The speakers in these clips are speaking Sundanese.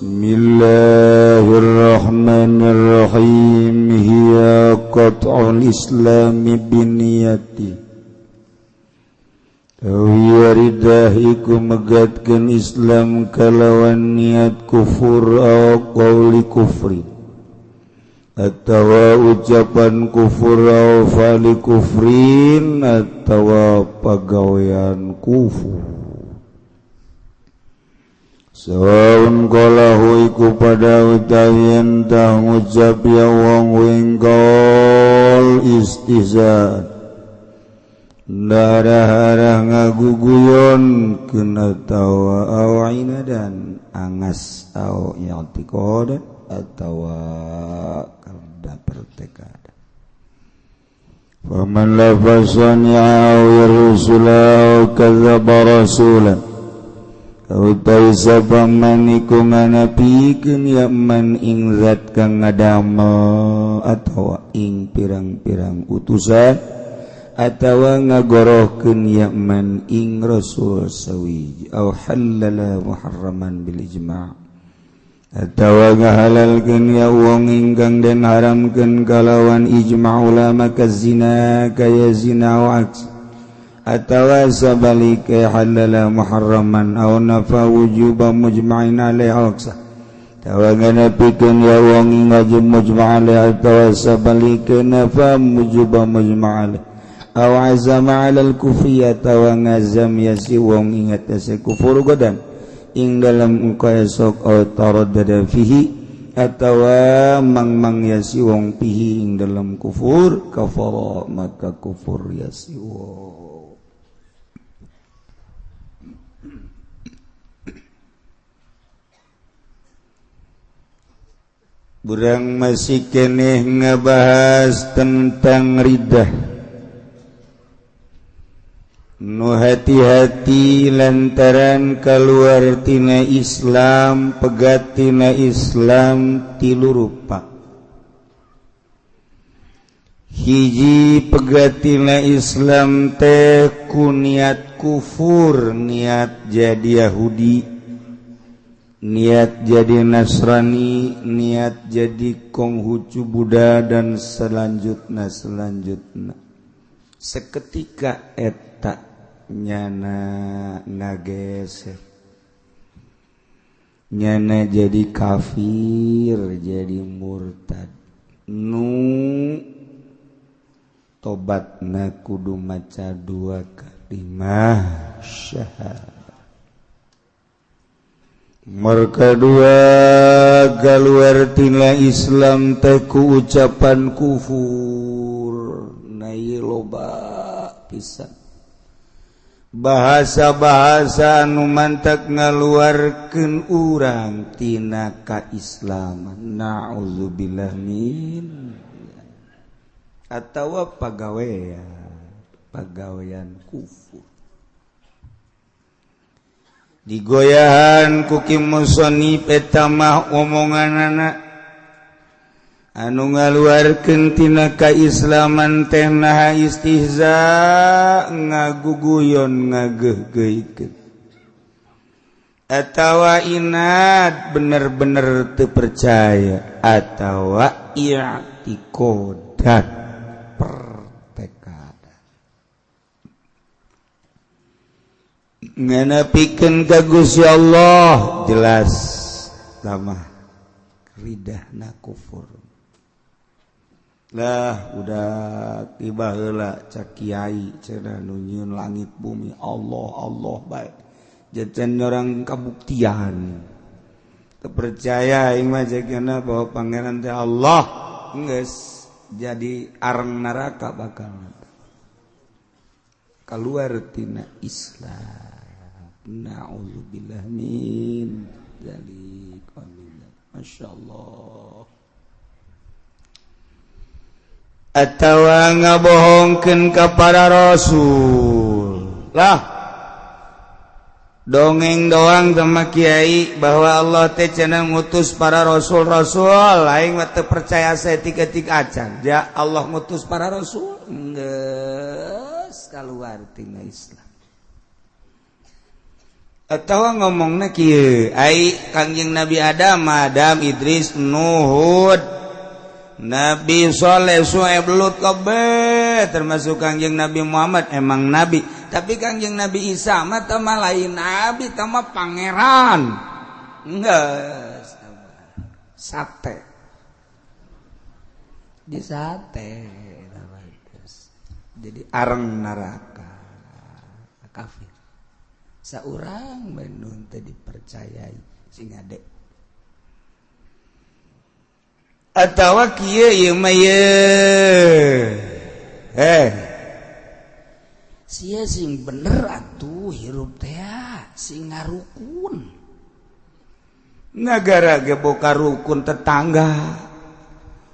Bismillahirrahmanirrahim. Hiya qat'ul islami biniyati. Hiya ridah iku megatkeun Islam kalawan niat kufur aw qauli kufri atawa ucapan kufur aw fali kufrin atawa pagawean kufur. Sawaun qalahu iku pada utawi entah ngucap ya wong wingkol istihza darah-arah ngaguguyon kena tawa aw inadan angas aw i'tiqad atawa karena pertekad. Faman lafazan ya aw rusula aw kadzdzaba rasulan utawi sapa man iku nganapikeun ya man ing zat kang ngadamel atawa ing pirang-pirang utusan atawa ngagorohkeun ya man ing rasul sawiji aw halala muharraman bil ijma' atawa ngahalalkeun ya wong ingkang den haramkeun kalawan ijma' ulama kazina kaya zina wa aks atawa sabalika halala muharraman aw nafa wujuba mujma'in alaihi aksa tawa nganapikeun ya wong ing wajib mujma' alaihi atawa sabalika nafa wujuba mujma' alaihi aw azama 'alal kufri atawa ngazam ya si wong ing atase kufur godan ing dalam engko esok aw taraddada fihi atawa mang-mang ya si wong pihi ing dalam kufur kafara maka kufur ya si wong. Burang masih keneh ngebahas tentang riddah. Nu hati-hati lantaran keluar tina Islam, pegat tina Islam tilu rupa. Hiji pegat tina Islam teh ku niat kufur, niat jadi Yahudi, niat jadi Nasrani, niat jadi Konghucu Buddha dan selanjutnya selanjutnya. Seketika eta nyana ngageser, nyana jadi kafir, jadi murtad. Nu tobatna kudu maca dua kalimah syahadat. Mereka dua keluar tina Islam teh ku ucapan kufur. Nah ieu loba pisan bahasa-bahasa anu mantak ngaluarkeun urang tina kaislaman. Na'udzubillah min atawa pagawean kufur. Digoyahan ku Ki Musonib eta mah omonganana anu ngaluarkeun tina kaislaman teh naha istihza ngaguguyon ngageuhgeuhkeun atawa inad bener-bener teu percaya atawa i'tiqodan pertekad nganapikeun ka Gusti Allah jelas lamah ridahna kufur. Lah udah tiba heula cak kiai cenah nu nyieun langit bumi Allah Allah bae jajan orang kabuktian teu percaya aing mah jagana bahwa pangeran teh Allah geus jadi areng neraka bakal keluar tina Islam. Na'udzubillah min dzalik. Amin. Masyaallah. Atawa ngabohongkeun ka para rasul. Lah dongeng doang sama kiai bahwa Allah teh cenah ngutus para rasul-rasul, aing mah teu percaya saeutik-eutik acan. Ja Allah ngutus para rasul geus kaluar tina Islam. Atawa ngomongna kieu, ai Kangjeng Nabi Adam, Adam, Idris, Nuhud, Nabi Soleh, Su'aib, Lut kabeh termasuk Kangjeng Nabi Muhammad emang nabi. Tapi Kangjeng Nabi Isa mah teh mah lain nabi, teh mah pangeran. Geus sate. Di sate jadi areng neraka kafir. Saurang bandung teh dipercayai sing ade. Atawa kieu ieu mah ye. Sia sing bener atuh hirup teh sing ngarukun. Nagara ge boka rukun tetangga,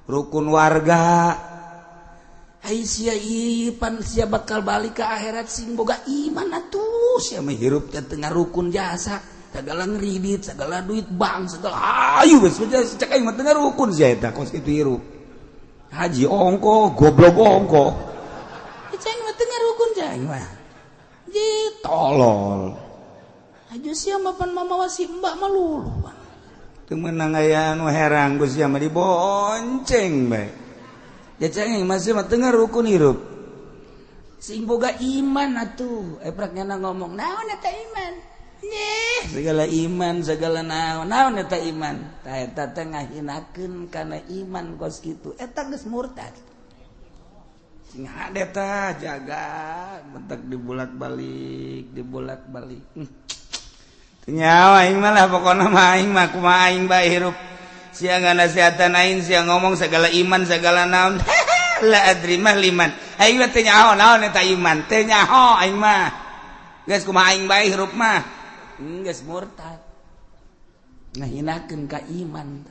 rukun warga. Ai sia ieu pan sia bakal balik ke akhirat sing boga iman atuh. Sia mah hirup teh teu ngarukun jasa, segala ngridit, segala duit bank, segala ayu geus cek aing mah teu ngarukun sia eta kos kitu hirup. Haji ongko, goblok ongko. Cek aing mah teu ngarukun cek aing mah. Ji tolol. Aju sia mah pan mamawa si mbak mah lulu. Teu meunang aya anu herang ku sia mah dibonceng bae. Ya cek aing mah sia mah teu ngarukun hirup. Sing boga iman atuh. Eprak nyana ngomong, naon eta iman? Nyeh, segala iman, segala naon, naon eta iman. Tah eta teh ngahinakeun kana iman kos kitu. Eta geus murtad. Sing hade tah jaga, bentak dibolak-balik, dibolak-balik. Teu nyawa aing mah lah pokona mah aing mah kumaha aing bae hirup. Sia nganasihatan aing, sia ngomong segala iman, segala naon. La adri mah liman. Aing mah teu nyaho naon eta iman, teu nyaho aing mah. Geus kumaha aing bae hirup mah. Geus murtad. Ngahinakeun ka iman.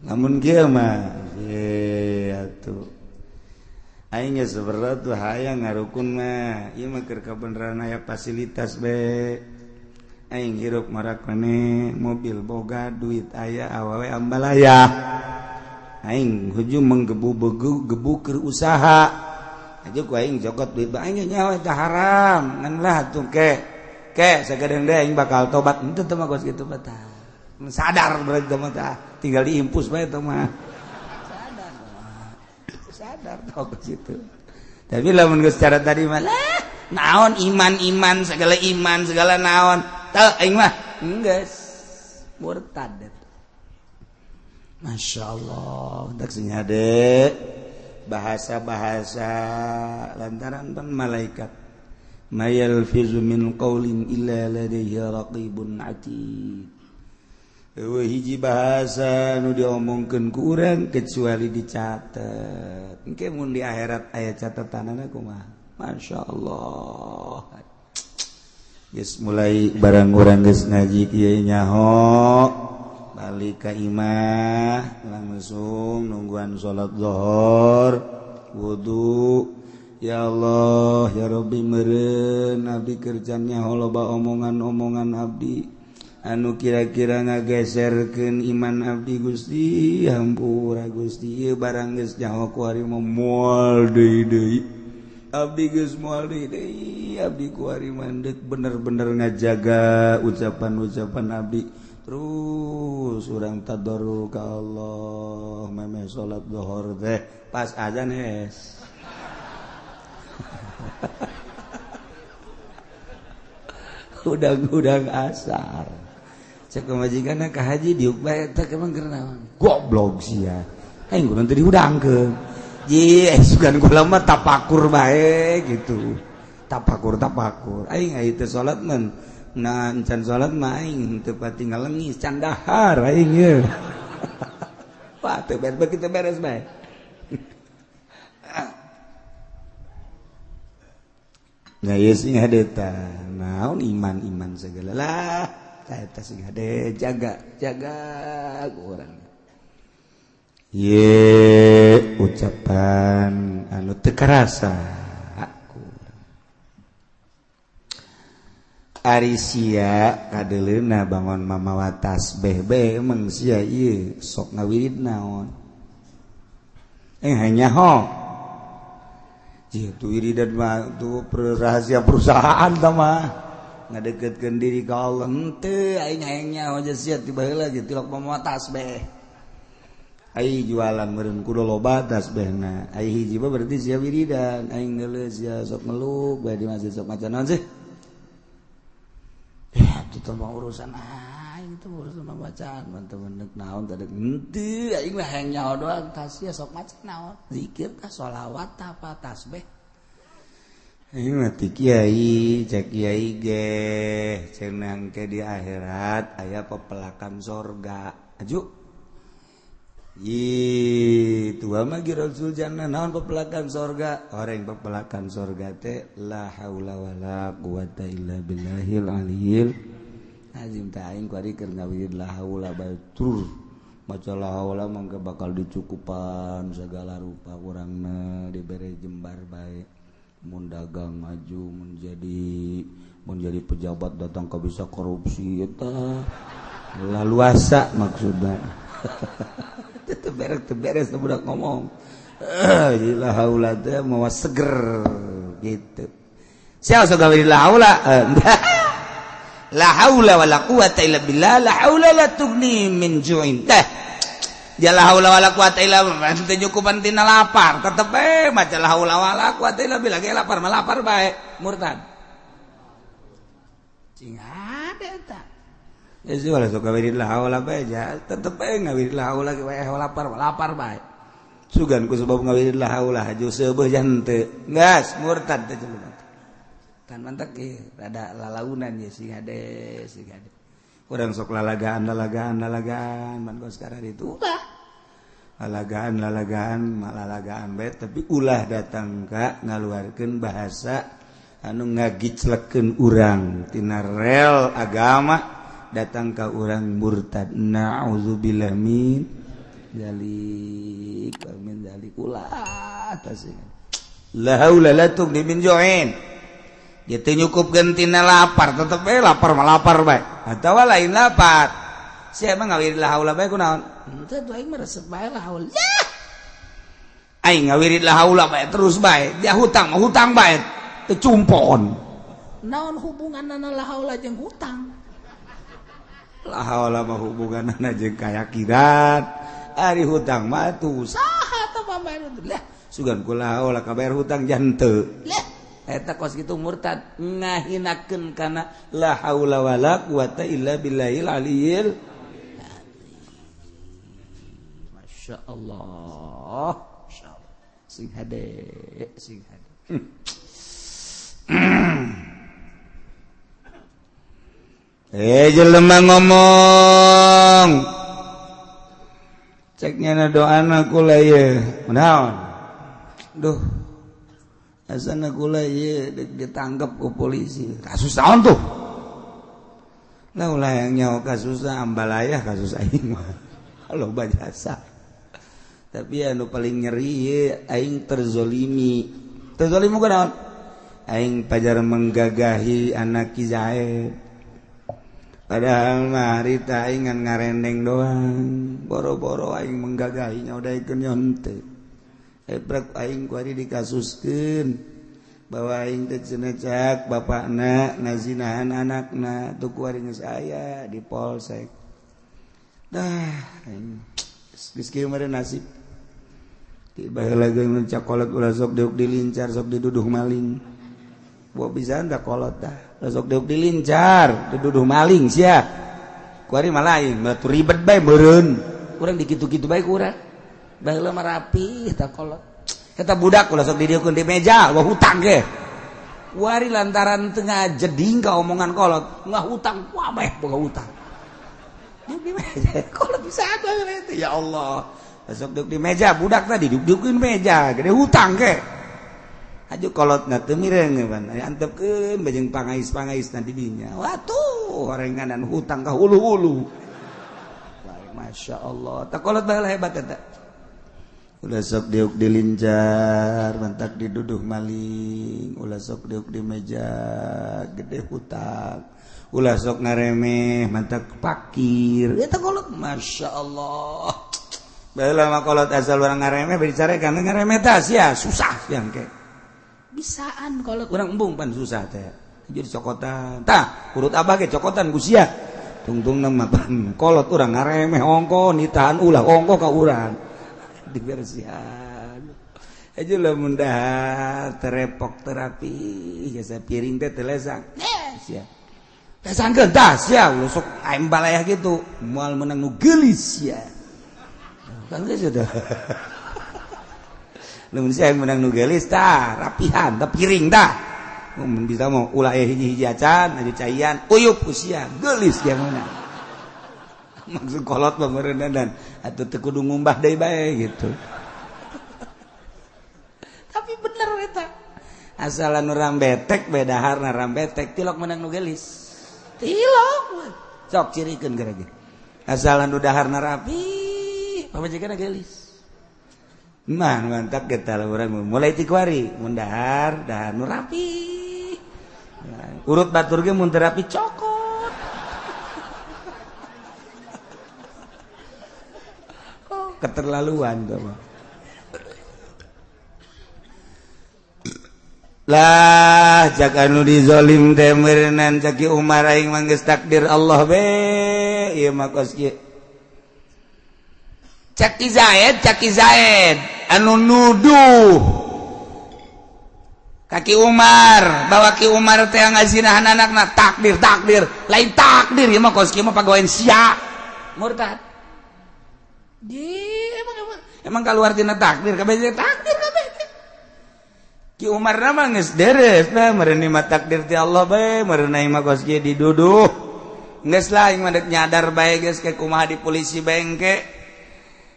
Lamun kieu mah ye atuh. Aing geus berat tuh hayang ngarukun mah. Ieu mah keur kabeneran aya fasilitas be. Aing hirup marakane mobil boga duit aya awewe ambalaya. Aing hujung menggebu-gebu gebu keur usaha. Aja ku aing jokot duit bae aing nyawa eta haram. Ngan lah atuh ke. Ke sagadeng deui aing bakal tobat. Henteu teh mah kos kitu mah tah. Sadar berarti teh mah tah. Tinggal diimpus bae teh mah. Sadar. Sadar tah kos kitu. Tapi lamun geus cara tadi mah lah naon iman-iman segala iman segala naon. Teu aing mah geus murtad. Masya Allah, tak senyade bahasa-bahasa lantaran pan malaikat. Mayalfizu min qawlin illa ladaihi raqibun atid. Eueuh hiji bahasa nu diomongkeun ku urang kecuali dicatet. Engke mun di akhirat aya catatanana kumaha? Masya Allah. Geus mulai barang urang geus ngaji kieu nyaho. Balik ka imah langsung nungguan salat zuhur wudu. Ya Allah ya Rabbi meureun abdi kerjanya loba omongan-omongan abdi anu kira-kira ngageserkeun iman abdi Gusti hampura Gusti ieu barang geus nyaho ku ari mah moal deui deui abdi geus moal deui deui abdi ku ari mandek bener-bener ngajaga ucapan-ucapan abdi. Terus urang tadarru ka Allah memeh salat zuhur teh pas azan es. Udang-udang asar. Cek pamajikanna ka haji diuk bae teh emang keur naon? Goblok sia. Aing kudu teu dihudangkeun. Ji, sugan kula mah tapakur bae gitu. Tapakur-tapakur. Aing aya teu salat mah. Nah, encan salat mah aing teu pati ngalengis can dahar aing ye. Wah, teu beres begitu beres bae. Nah, ieu sing hade tah. Naon iman-iman segala lah. Tah eta sing hade jaga, jaga urang. Ye ucapan anu teu karasa. Ari sia kadeleuna bangun mamawa tasbih bae emang sia ieu sok ngawirid naon hanya ho jitu wiridan mah tuh rahasia perusahaan tah mah Ngadeketkeun diri ka Allah henteu aing hayang nyaho sia ti baheula ge tilok mawa tasbih. Ai jualan meureun kudu loba tasbihna. Ai hiji mah berarti sia wiridan, aing geuleuh sia sok ngeluk bae di masjid sok maca naon sih? Ya itu mah urusan aing itu urusan bacaan teman-teman naon tadi henteu aing mah hayang nyaho doang tah sia sok maca naon zikir tah sholawat tah apa tasbih. Aing mah ti kiai cek kiai ge cenah ke di akhirat aya pepelakan sorga aju. Ih, tua mah Rasul jannah naon pepelakan sorga orang pepelakan sorga teh la haula wala quwata illa billahil aliyil azim. Tah aing kuari keur ngawirid la haula bae tur maca la haula mangke bakal dicukupan segala rupa urangna dibere jembar bae mun dagang maju menjadi pejabat datang ke bisa korupsi eta laluasa maksudna. Teu beres budak ngomong. La haula teh mawa seger gitu. Sia sok gawe la haula. La haula wala quwata illa billah, la haula la tughni min ju'in. Teh. Ya la haula wala quwata illa billah teu nyukupan tina lapar, tetep bae maca la haula wala quwata illa billah ge lapar mah lapar bae, murtad. Cing ada eta. Ya sih wala sok gawe la haula bae ja, tetep bae ngawirid la haula ge wae lapar lapar bae. Sugan ku sebab ngawirid la haula haju seubeuh jante. Geus murtad teh jelema. Kan mantak ge rada lalaunan ye sing hade sing hade. Urang sok lalagaan lalagaan lalagaan man kos sekarang itu ulah. Lalagaan lalagaan lalagaan bae tapi ulah datang ka ngaluarkeun bahasa anu ngagiclekeun urang tina rel agama datang ka urang murtad. Na'udzubillah min dzalik min dzalik ulah tasih la haula la tughni min ju'in. Dia teu nyukupkeun tina lapar tetep bae lapar mah lapar bae atawa lain lapar sia mah ngawirid la haula bae kunaon henteu tuh aing mah resep bae la haula aing ngawirid la haula bae terus bae dia hutang mah hutang bae teu cumpon naon hubunganna la haula jeung hutang. La haula mah hubunganna jeung kayakinan ari hutang mah tuh saha teh pambayar lah sugan ku la haula kabayar hutang janteu lah eta kos kitu murtad ngahinakeun kana la haula wala quwata illa billahil aliyil azim. Masya Allah, masyaallah sing hade sing hade. Jelema ngomong ceknya na doana kula ieu naon duh asana kula ieu ditangkap ku polisi kasus naon tuh lah ulah yang nyawa kasus ambalaya kasus aing mah loba jasa tapi anu paling nyeri ieu aing terzolimi terzolimi ku naon aing pajar menggagahi anak Ki Zaid. Padahal mah harita aing ngan ngarendeng doang boro-boro aing menggagahinya udah ikeun nyonte. Ebrek aing ku ari dikasuskeun bahwa aing teh cenah cak bapakna ngazinahan anakna tuh ku ari geus aya di polsek. Dah aing geus kieu meureun nasib. Ti baheula ge mun cakolot ulah sok diuk dilincar sok diduduh maling. Buah bisa anda kolot dah. Sok diuk dilincar, diduduh maling sia. Kuari mah lain, batu ribet bae meureun. Urang dikitu-kitu bae ku urang. Baheula mah rapi eta kolot. Eta budak ulah sok didieukeun di meja, wah hutang ge. Kuari lantaran teu ngajeding ka omongan kolot, ngah hutang, wah bae boga hutang. Diuk di meja, kolot bisa bae itu ya Allah. Sok diuk di meja, budak tadi diuk-diukeun meja, gede hutang ge. Aju kolot na teu mireng pan antepkeun bajeng pangais-pangais nanti dinya. Watuh orenganan hutang ka hulu-hulu. Masya Allah. Tak kolot baheula hebat eta. Ulah sok diuk dilincar, mantak diduduh maling, ulah sok diuk di meja gede hutang. Ulah sok ngaremeh, mantak pakir. Eta kolot Masya Allah. Baheula mah kolot asal urang ngaremeh bari dicarekan ngaremeh tah sia susah yang ke. Bisaan kolot urang embung pan susah teh. Jadi cokotan. Tah, urut abah ge cokotan ku sia. Tungtungna mah kolot urang ngaremeh ongko nitahan ulah ongko ka urang. Dibersihan. Aja lamun dahar terepok terapi jasa piring teh teu lesang. Sia. Lesangkeun tah sia ulah sok aing balayah kitu. Moal meunang nu geulis sia. Kan geus sudah. Lamun sia meunang nu geulis tah rapihan tah piring tah. Mun bisa mau ulah aya hiji-hiji acan aya caian uyup ku sia geulis sia meunang. Maksud kolot mah meureunna atuh teu kudu ngumbah deui bae gitu. Tapi bener eta. Asalan urang betek bedaharna rambetek tilok meunang nu geulis. Tilok. Sok cirikeun gara-gara. Asalan nu daharna rapi, pamajikanna geulis. Mah mantap kita urang mulai ti kuari mun dahar dahar nu rapi. Urut batur ge mun teu rapi cokot. Oh, keterlaluan tuh mah. Lah cak anu dizolim teh meureunnan cak Ki Umar aing mah geus takdir Allah be ieu mah kos kieu. Cak Ki Zaid anu nuduh ka Ki Umar bahwa Ki Umar teh ngazinahan anakna takdir takdir lain takdir ieu mah kos kieu mah pagawean sia murtad. Di emang kaluar tina takdir kabeh takdir kabeh. Ki Umar nama geus deres nah meureun mah takdir ti Allah bae meureun mah kos kieu diduduh geus lah aing mah deuk nyadar bae geus ke kumaha di polisi bengke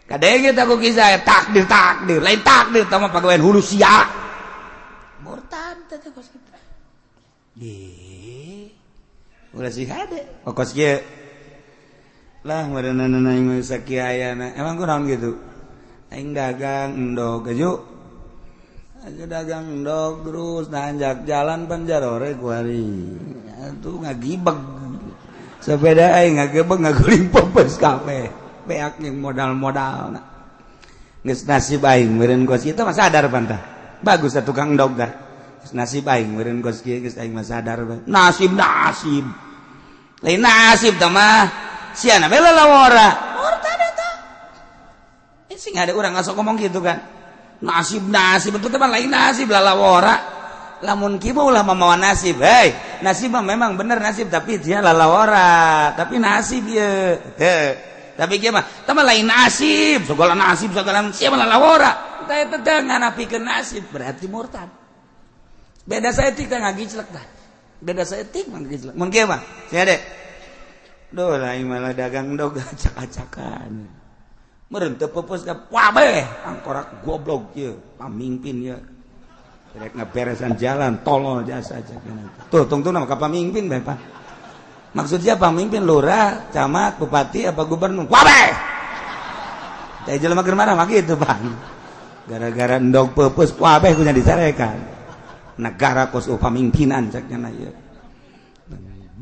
kadenge tah ku kisah takdir takdir lain takdir tah mah pagawean hulu sia murtad teh kos kitu di ulah sih hade kos kieu lah meureun aing mah sakieu ayana emang kunaon kitu aing dagang endog aju aja dagang endog terus nanjak jalan panjarore kuari atuh ngagibeg sepeda aing ngagebeg ngaguling pepes kabeh beak jeung modal-modalna geus nasib aing meureun kos kieu mah sadar pan tah bagus atuh tukang endog tah geus nasib aing meureun kos kieu geus aing mah sadar nasib nasib lain nasib tah mah siana bae lalawora murtad eta sing ada urang ngasok ngomong gitu kan nasib nasib itu teman lain nasib lalawora lamun kieu ulah mamawa nasib hei nasib mah memang bener nasib tapi dia lalawora tapi nasib ye heh tapi kieu mah teman lain nasib segala nasib segala sia mah lalawora tah eta teh nganapikeun nasib berarti murtad beda saeutik teh ngagiclek tah beda saeutik mah ngagiclek mun kieu mah sia de duh lain malah dagang dog acak-acakan meureun teu peupeus ka kabeh angkorak goblok ieu pamimpin ieu rek ngaberesan jalan tolol jasa cek tuh tungtungna mah ka pamimpin bae Pak maksud siapa pamimpin lurah camat bupati apa gubernur kabeh teh jelema keur marah mah kitu Pak gara-gara endog peupeus kabeh kunya dicarekan negara kos pamimpinan cek nya ieu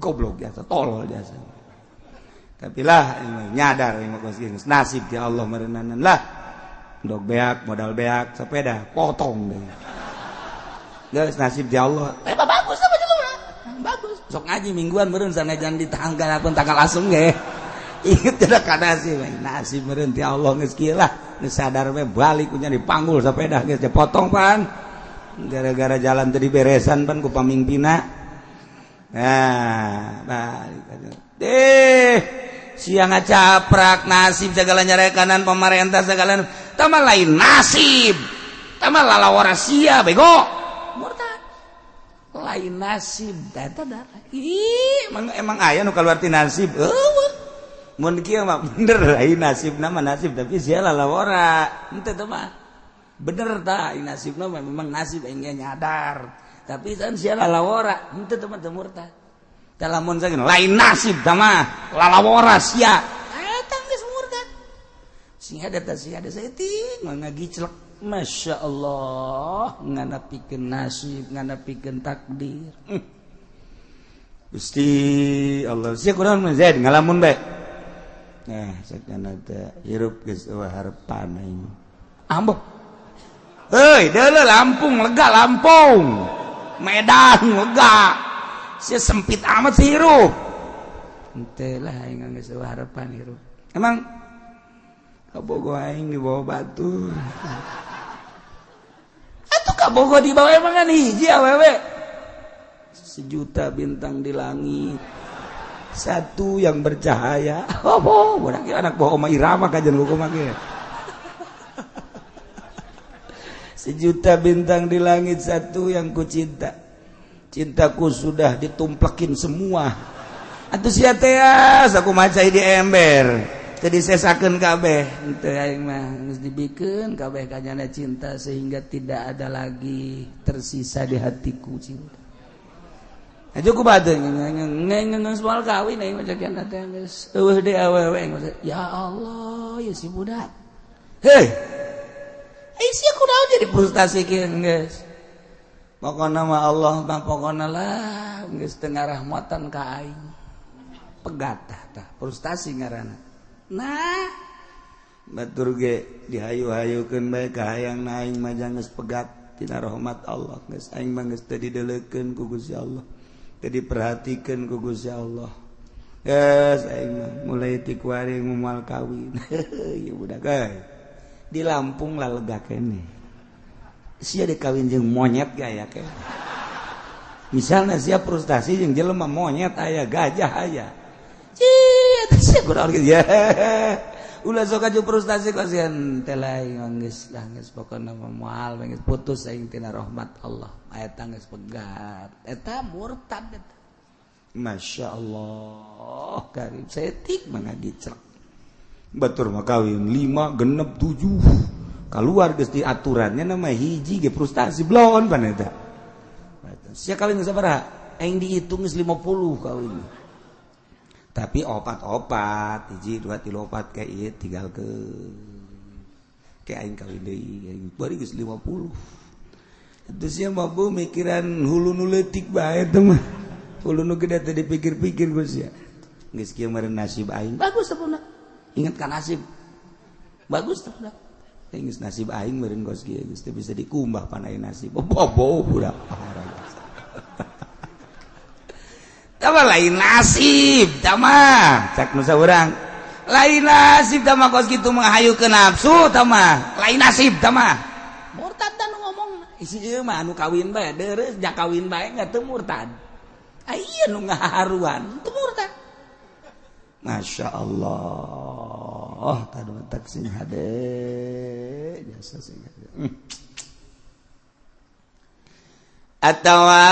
goblok jasa tolol jasa tapi lah nyadar nasib di Allah merenanan lah ndog beak modal beak sepeda potong deh geus nasib di Allah bagus apa jelema bagus sok ngaji mingguan meureun sanajan di tanggal pun tanggal asem ge inget tidak ka nasib nasib meureun ti Allah geus kieu lah geus sadar we balik kunya dipanggul sepeda geus dipotong pan gara-gara jalan teu diberesan pan ku pamimpinna nah balik deh siang ngacaprak nasib segala nyarekanan pemerintah segala tama lain nasib tama lalawara sia bego murtad lain nasib eta darah ih emang aya nu kaluar ti nasib eueuh mun kieu mah bener lain nasibna mah nasib tapi sia lalawara henteu teh mah bener tah nasibna mah memang nasib aing nyadar tapi kan sia lalawara henteu teh mah teu murtad lamun saking lain nasib tah mah lalawara sia eta geus murtad sing ada teh sia ada saeutik mah ngagiclek Masya Allah nganapikeun nasib nganapikeun takdir Gusti Allah sia kurang mah Zaid ngalamun bae nah sakana teh hirup geus eueuh harepan aing ambo heuy deuleu Lampung lega Lampung Medan lega Sia sempit amat sih hirup. Henteu lah aing geus harapan hirup. Emang kabogoh aing dibawa batur. Atuh kabogoh dibawa emang kan hiji awewe. Sejuta bintang di langit, satu yang bercahaya. Oh, budak anak bawa oma Irama kajian hukum ge. Sejuta bintang di langit, satu yang ku cinta. Cintaku sudah ditumplekin semua. Atuh sia teh aku macai di ember. Teu disesakeun kabeh. Henteu aing mah geus dibikeun kabeh kanyana cinta sehingga tidak ada lagi tersisa di hatiku cinta. Aja ku bade ngeung soal kawin aing mah cakian teh geus eueuh deui awewe aing. Ya Allah, ya si budak. Hei. Ai sia kunaon jadi frustasi kieu geus. Pokona mah Allah mah pokona lah geus teu ngarahmatan ka aing. Pegat tah frustasi ngaranna. Nah, batur ge dihayu-hayukeun bae ka hayang na aing mah geus pegat tina rahmat Allah geus aing mah geus teu dideulekeun ku Gusti Allah. Teu diperhatikeun ku Gusti Allah. Geus aing mah mulai ti kuari moal kawin. Ieu budak euy. Di Lampung lah lega keneh. Sia dikawin jeung monyet ge aya keneh. Misalnya sia frustasi jeung jelema monyet aya, gajah aya. Cia teh sia kunaon kieu ya. Ulah sok aju frustasi kasihan teh lain geus lah geus pokona mah moal geus putus aing tina rahmat Allah. Eta geus pegat. Eta murtad eta. Masya Allah karim setik mah ngagicrek. Batur mah kawin 5 genep 7. Keluar geus di aturannya nama hiji ge frustasi blon pan eta. Sia kawin sabaraha? Aing dihitung geus 50 kawin. Tapi opat-opat, hiji 2 3 4 kayak ieu tinggalkeun. Kayak aing kawin deui, aing bari geus 50. Atuh sia mah bu mikiran hulu nu leutik bae teh mah. Hulu nu gede teh dipikir-pikir geus sia. Geus kieu meureun nasib aing. Bagus teh puna. Ingat ka nasib. Bagus teh puna. Geus nasib aing meureun kos kieu geus teu bisa dikumbah pan aing nasib. Bobo budak. Tama lain nasib tama cak nu saurang. Lain nasib tama kos kitu mah ke nafsu tama. Lain nasib tama. Murtad dan ngomong isi ieu mah anu kawin bae deureuh ja kawin bae enggak teu murtad. Aya nu ngaharuan teu murtad. Masya Allah, tadu tak sing hade jasa sing hade. Atawa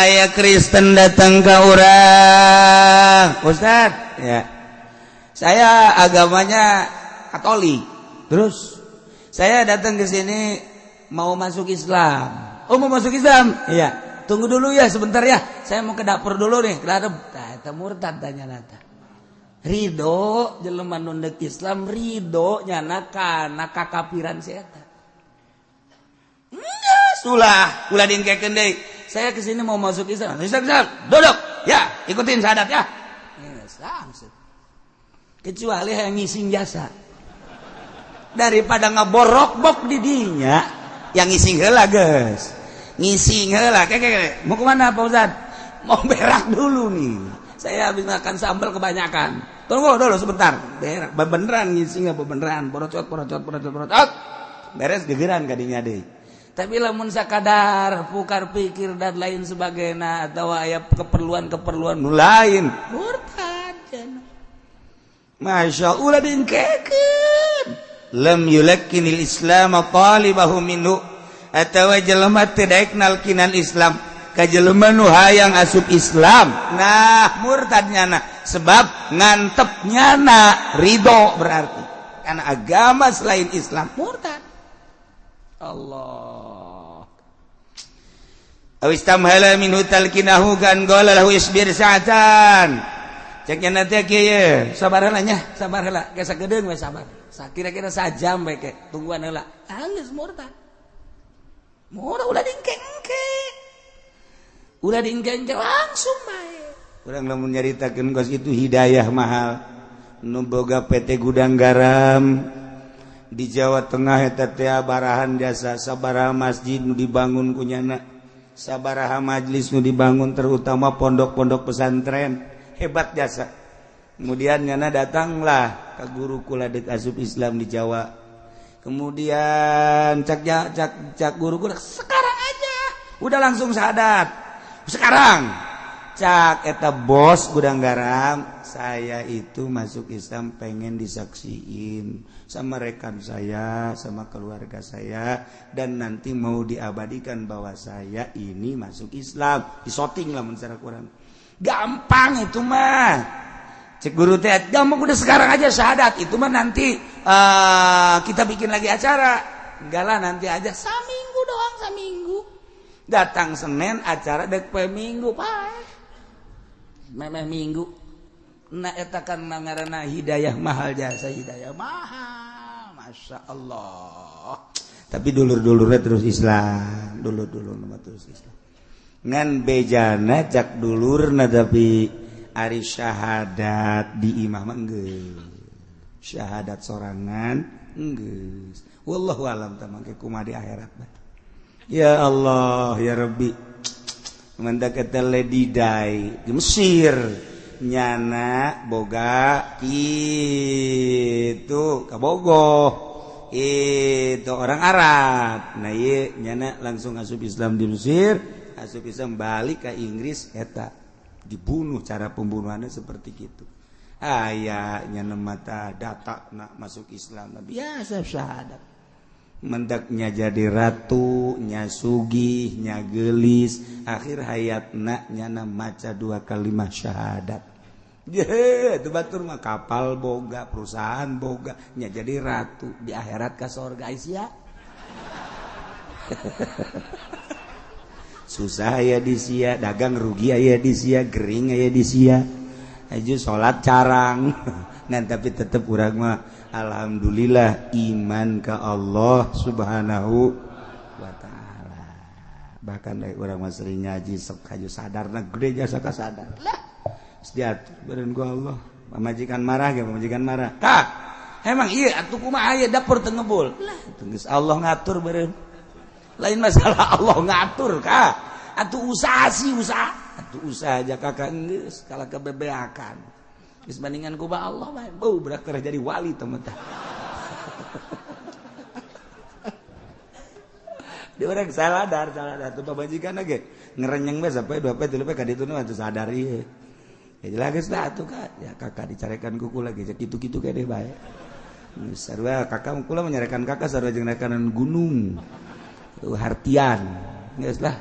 aya Kristen datang ke urang, Ustad, ya, saya agamanya Katolik. Terus saya datang ke sini mau masuk Islam. Oh, mau masuk Islam? Iya. Tunggu dulu ya sebentar ya. Saya mau ke dapur dulu nih. Ke dapur. Tah eta murtad tanya nata. Ridho jelema nu deuk Islam ridho nyana kana kakafiran si eta. Geus ulah, ulah diengkekeun deui. Saya ke sini mau masuk Islam. Islam, Islam. Duduk. Ya, ikutin syahadat ya. Geus langsung. Kecuali yang ngising jasa. Daripada ngaborok-bok di dinya, yang ngising heula geus. Ngising heula, keke mau kemana Pak Ustad? Mau berak dulu nih. Saya habis makan sambal kebanyakan. Tunggu dulu sebentar. Berak, beneran ngising apa beneran? Porocot, porocot, porocot, porocot. Beres gegeran kadinya deui. Tapi lamun sakadar pukar pikir dan lain sebagainya atau aya keperluan-keperluan nu lain, murtad cenah. Masya Allah diengkekeun. Lam yulakkinil Islam talibahu minhu. Atawa jelema teu daek nalkinan Islam ka jelema nu hayang asup Islam. Nah, murtad nyana sebab ngantep nyana ridho berarti karena agama selain Islam murtad. Allah. Aw istamhala minhu talkinahu kan qala lahu isbir sa'atan. Cek nyana teh kieu, sabar heula nya, sabar heula, ge sagedeung we sabar. Kira-kira sajam we ke, tungguan heula. Geus murtad. Murah ulah diengke-engke. Ulah diengke-engke langsung bae. Urang lamun nyaritakeun kos itu hidayah mahal. Nu boga PT Gudang Garam di Jawa Tengah eta teh barahan jasa sabaraha masjid nu dibangun ku nyana. Sabaraha majlis nu dibangun terutama pondok-pondok pesantren hebat jasa. Kemudian nyana datanglah ke guru kula deuk asup Islam di Jawa. Kemudian cak cak cak guru kula sekarang aja udah langsung syahadat. Sekarang cak eta bos gudang garam, saya itu masuk Islam pengen disaksiin sama rekan saya, sama keluarga saya, dan nanti mau diabadikan bahwa saya ini masuk Islam. Disoting lah secara kurang. Gampang itu mah. Cek guru teh, gampang udah sekarang aja syahadat. Itu mah nanti kita bikin lagi acara. Enggak lah nanti aja, saminggu doang, saminggu. Datang Senin acara dek poe Minggu, paeh. Memeh Minggu. Nah eta kan ngaranna hidayah mahal jasa hidayah mahal. Masya Allah. Tapi dulur-dulurnya terus Islam, dulur-dulur terus Islam. Ngan bejana cak dulurna tapi ari syahadat di imah mah geus. Syahadat sorangan geus. Wallahu alam tah mangke kumaha di akhirat. Ya Allah ya Rabbi. Mantak eta Lady Di di Mesir nyana boga kitu kabogoh itu orang Arab. Nah ieu nyana langsung asup Islam di Mesir, asup Islam balik ke Inggris eta dibunuh, cara pembunuhannya seperti gitu. Aya nyana mata data nak masuk Islam biasa syahadat. Mendaknya jadi ratu, nya sugih, nya gelis, akhir hayatna nyana maca dua kalimat syahadat. Ye, itu batur mah kapal boga, perusahaan boga, nya jadi ratu di akhirat ka sorga sia. Susah aya di sia, dagang rugi aya di sia, gering aya di sia. Aju salat carang. Nah, tapi tetep urang mah alhamdulillah iman ke Allah Subhanahu wa taala. Bahkan dari urang mah sering ngaji sok haju sadarna gede jasa ka sadar. Lah, diatur beureun ku Allah. Pamajikan marah ge, pamajikan marah. Kak, emang iya atuh kumaha aya dapur teu ngebul. Lah, geus Allah ngatur beureun. Lain masalah Allah ngatur kak. Atuh usaha sih usaha. Atuh usaha aja kakak geus kalah kebebeakan. Geus bandingan ku ba Allah bae. Beuh berak teh jadi wali teman teh. Di urang saladar, saladar tuh pamajikan ge ngerenyeng bae sampai 2 poe 3 poe ka ditu mah atuh sadar ieu. Ya jelas geus lah atuh kak. Ya kakak dicarekan ku kula ge kitu-kitu keneh bae. Sarua kakak kula menyarekan kakak sarua jeung rekanan gunung. Hartian. Geus lah.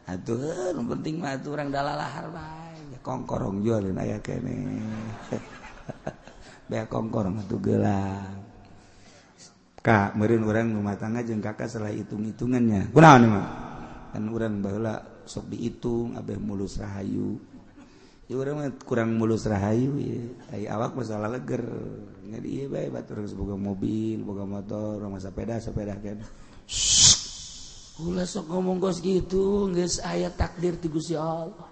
Atuh nu penting mah atuh urang dalalahar bae. Kongkorong jualin aya keneh. Bea kongkorong atuh gelang. Kak, meureun urang rumah tangga jeung kakak salah hitung-hitungannya. Kunaon ieu mah? Kan urang baheula sok dihitung abeh mulus rahayu. Ya urang mah kurang mulus rahayu ieu. Ai awak masalah leger. Jadi ieu bae batur geus boga mobil, boga motor, urang mah sepeda, sepeda keneh. Ulah sok ngomong kos gitu, geus aya takdir ti Gusti Allah.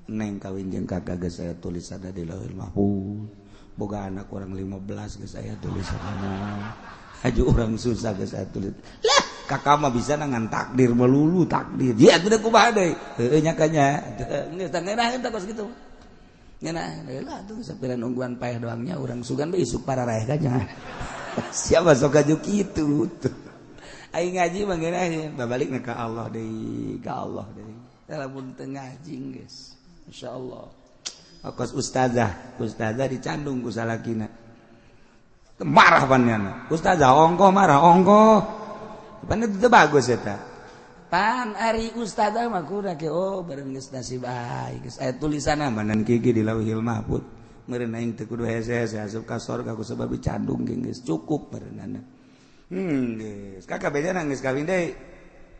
Neng kawin jeung kakak geus saya tulis ada di Lauhul Mahfuz. Boga anak orang 15 geus saya tulis sana. Haju orang susah geus saya tulis. Lah, kakak mah bisa ngan takdir melulu takdir. Ya atuh kumaha deui? Heueuh nya kanya. Geus tah ngeunah tah kos kitu. Ngeunah heula atuh sapiran ungguan paeh doangnya urang sugan bae isuk pararaeh ka jangan. Siapa sok aju kitu tuh. Aing ngaji mah ngeunah babalikna ka Allah deui, ka Allah deui. Lamun teu ngaji geus. Masya Allah. Kos ustazah, ustazah dicandung ku salakina. Marah pannyana. Ustazah ongkoh marah ongkoh. Pan itu bagus eta. Pan ari ustazah mah kudu ke oh bareng geus nasib aing geus aya tulisanna manan kieu di Lauhil Mahfuz. Meureun aing teu kudu hese-hese asup ka sorga ku sebab dicandung geus cukup meureunana. Geus. Kakak bejana geus kawin deui.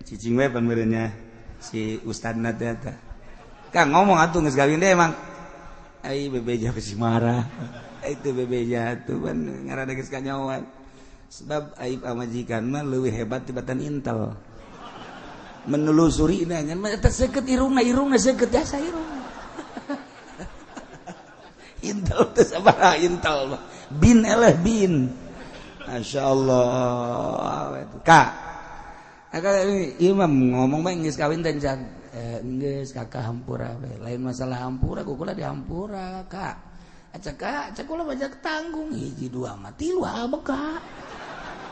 Cicing we pan meureunnya si ustadna teh eta. Kang ngomong atuh geus kawin deui emang. Ai bebeja pasti marah. Itu bebeja tuh pan ngaranna geus kanyahoan. Sebab aib pamajikan mah leuwih hebat tibatan intel. Menelusuri na ngan mah eta seukeut irungna, irungna seukeut jasa irungna. Intel teh sabaraha intel mah. Bin eleh bin. Masyaallah. Kak. Imam ngomong bae geus kawin teh can geus kakak hampura we. Lain masalah hampura kukula dihampura kak. Acak kak, cek kula banyak tanggung hiji dua mah tilu abek kak.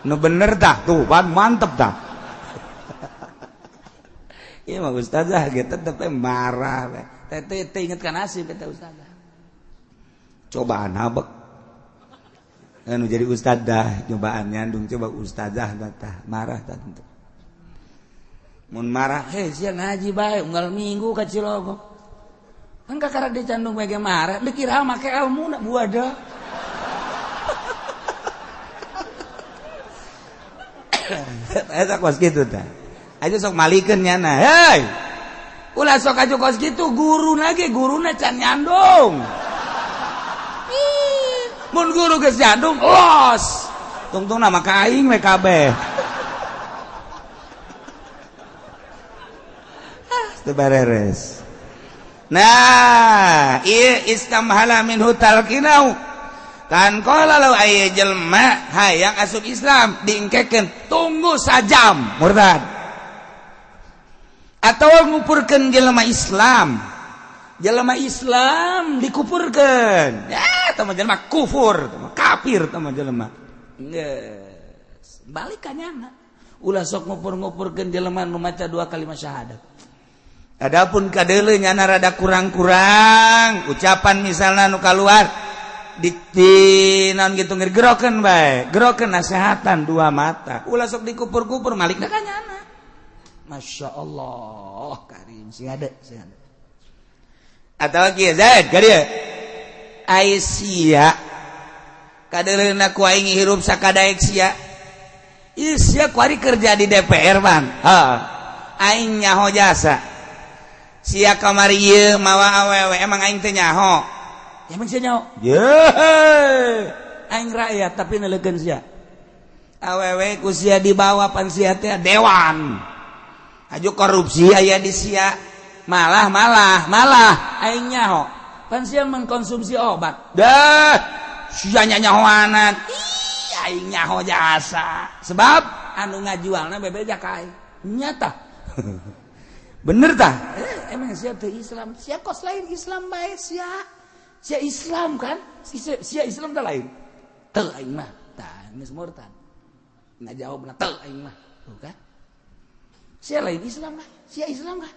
Nu bener tah tuh pan mantep tah. Ieu mah ustazah ge tetep marah we. Teh teh inget ka nasib eta ustazah. Cobaan habek. Anu jadi ustazah cobaan nyandung coba ustazah tah marah tah tentu. Mun marah heh sia ngaji bae unggal minggu ka Cilogo. Kan kakara dicandung bae ge marah, dikira make ilmuna buada. Eta kos kitu tah. Aja sok malikeun nyana. Hei. Ulah sok aju kos kitu guruna ge guruna can nyandung. Mun guru geus nyandung los. Tungtungna mah ka aing we kabeh. Teu bareres. Nah, ieu istamhala minhu talqinau. Kan qala law aya jelema hayang asup Islam diengkekeun tunggu sajam murtad. Atau ngupurkeun jelema Islam. Jelema Islam dikupurkeun. Ya, tah mah jelema kufur, tah mah kafir tah mah jelema. Geus, balik ka nyana. Ulah sok ngupur-ngupurkeun jelema nu maca dua kalimat syahadat. Adapun kadeuleu nyana rada kurang-kurang ucapan misalna nu kaluar di naon gitu gerokeun bae, gerokeun nasehatan dua mata. Ulah sok dikupur-kupur malikna ka nyana. Masya Allah karim sing ada sing ada. Atawa kieu Zaid ka dieu. Ai sia kadeuleuna ku aing hirup sakadaek sia. Ieu sia kuari kerja di DPR bang. Heeh. Aing nyaho jasa. Sia kamari ieu mawa awewe emang aing teh nyaho. Emang sia nyaho? Ye. Aing rakyat tapi neleukeun sia. Awewe ku sia dibawa pan sia teh dewan. Aju korupsi aya di sia. Malah malah malah aing nyaho. Pan sia mengkonsumsi obat. Dah sia nyahoanan. Ih, aing nyaho jasa. Sebab anu ngajualna bebeja ka aing. Nyata. Bener tah? Emang sia teu Islam? Sia kos lain Islam bae sia. Sia Islam kan? Sia Islam teh lain. Teu aing mah. Tah geus murtad. Ngajawabna teu aing mah. Tuh kan? Sia lain Islam kah? Sia Islam kah?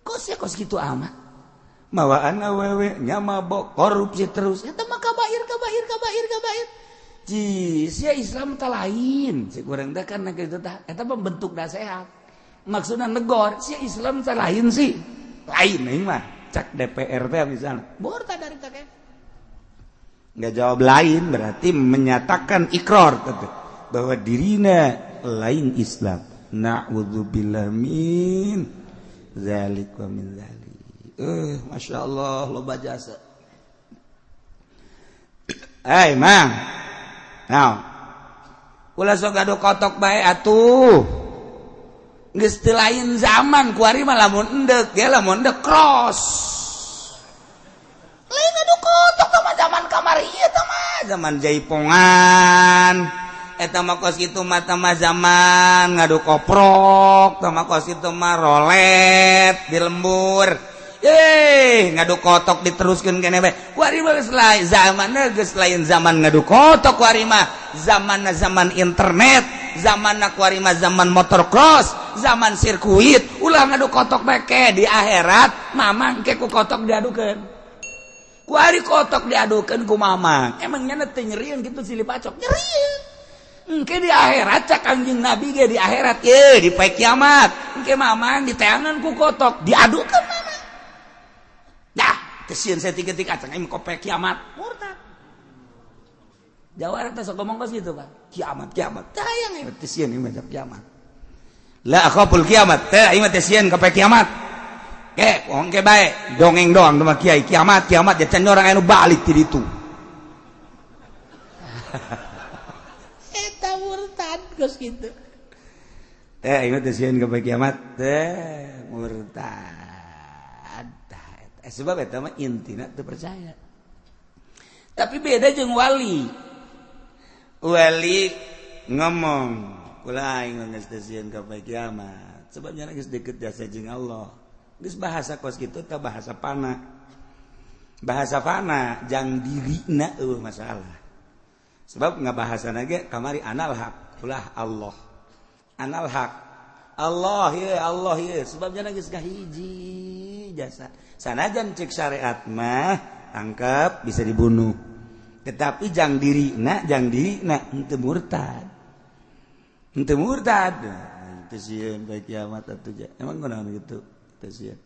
Kok sia kos kitu amat? Mawaan awewe nya mabok korupsi terus. Eta mah kabair kabair kabair kabair. Ji, sia Islam teh lain. Si kurang teh kan kitu tah. Eta mah bentuk nasehat. Maksudnya negor, si Islam teh lain sih. Lain aing mah, cak DPR teh misalnya. Murtad dari teh. Nggak jawab lain berarti menyatakan ikrar tentu bahwa dirina lain Islam. Na'udzubillah min zalik wa min zalik. Masya Allah loba jasa. Hei mang. Nah. Ulah sok gaduh kotok bae atuh. Geus teu lain zaman kuari mah lamun endek ge lamun endek cross. Lain adu kotok tah mah zaman kamari ieu tah mah zaman jaipongan. Eta mah kos kitu mah tah mah zaman ngadu koprok, tah mah kos kitu mah rolet di lembur. Ngadu kotok diteruskeun keneh bae. Kuari mah geus lain zamanna geus lain zaman ngadu kotok kuari mah zamanna zaman internet, zamanna kuari mah zaman motor cross, zaman sirkuit. Ulah ngadu kotok bae ke di akhirat mamang ke ku kotok diadukeun. Kuari kotok diadukeun ku mamang. Emang nya teu nyerieun kitu silih pacok. Nyerieun. Engke di akhirat cak Kangjeng Nabi ge di akhirat ye di poe kiamat. Engke mamang diteangan ku kotok diadukeun mamang. Dah, kesieun saya tiga-tiga acang aing kope kiamat. Murtad. Jawara teh sok ngomong kos gitu, Pak. Kiamat, kiamat. Tah hayang ieu teh sieun ieu mah kiamat. La akhaful kiamat. Teh aing mah teh sieun kope kiamat. Ke, wong ke bae, dongeng doang mah kiai kiamat, kiamat ya can orang anu balik ti ditu. Eta murtad kos kitu. Teh aing mah teh sieun kope kiamat. Teh murtad. Sebab eta mah intina teu percaya. Tapi beda jeung wali. Wali ngomong Ulah aing mah geus teu sieun ka poe kiamat. Sebabnya geus deket jasa jeung Allah. Geus bahasa kos kitu teh bahasa pana. Bahasa fana jang dirina eueuh masalah. Sebab ngabahasana ge kamari anal haq, ulah Allah. Anal haq. Allah ye, Allah ye. Sebabnya geus kahiji jasa. Sanajan cek syariat mah tangkap bisa dibunuh. Tetapi jang dirina henteu murtad. Henteu murtad. Teu sieun poe kiamat atuh ja. Emang kunaon kitu? Teu sieun.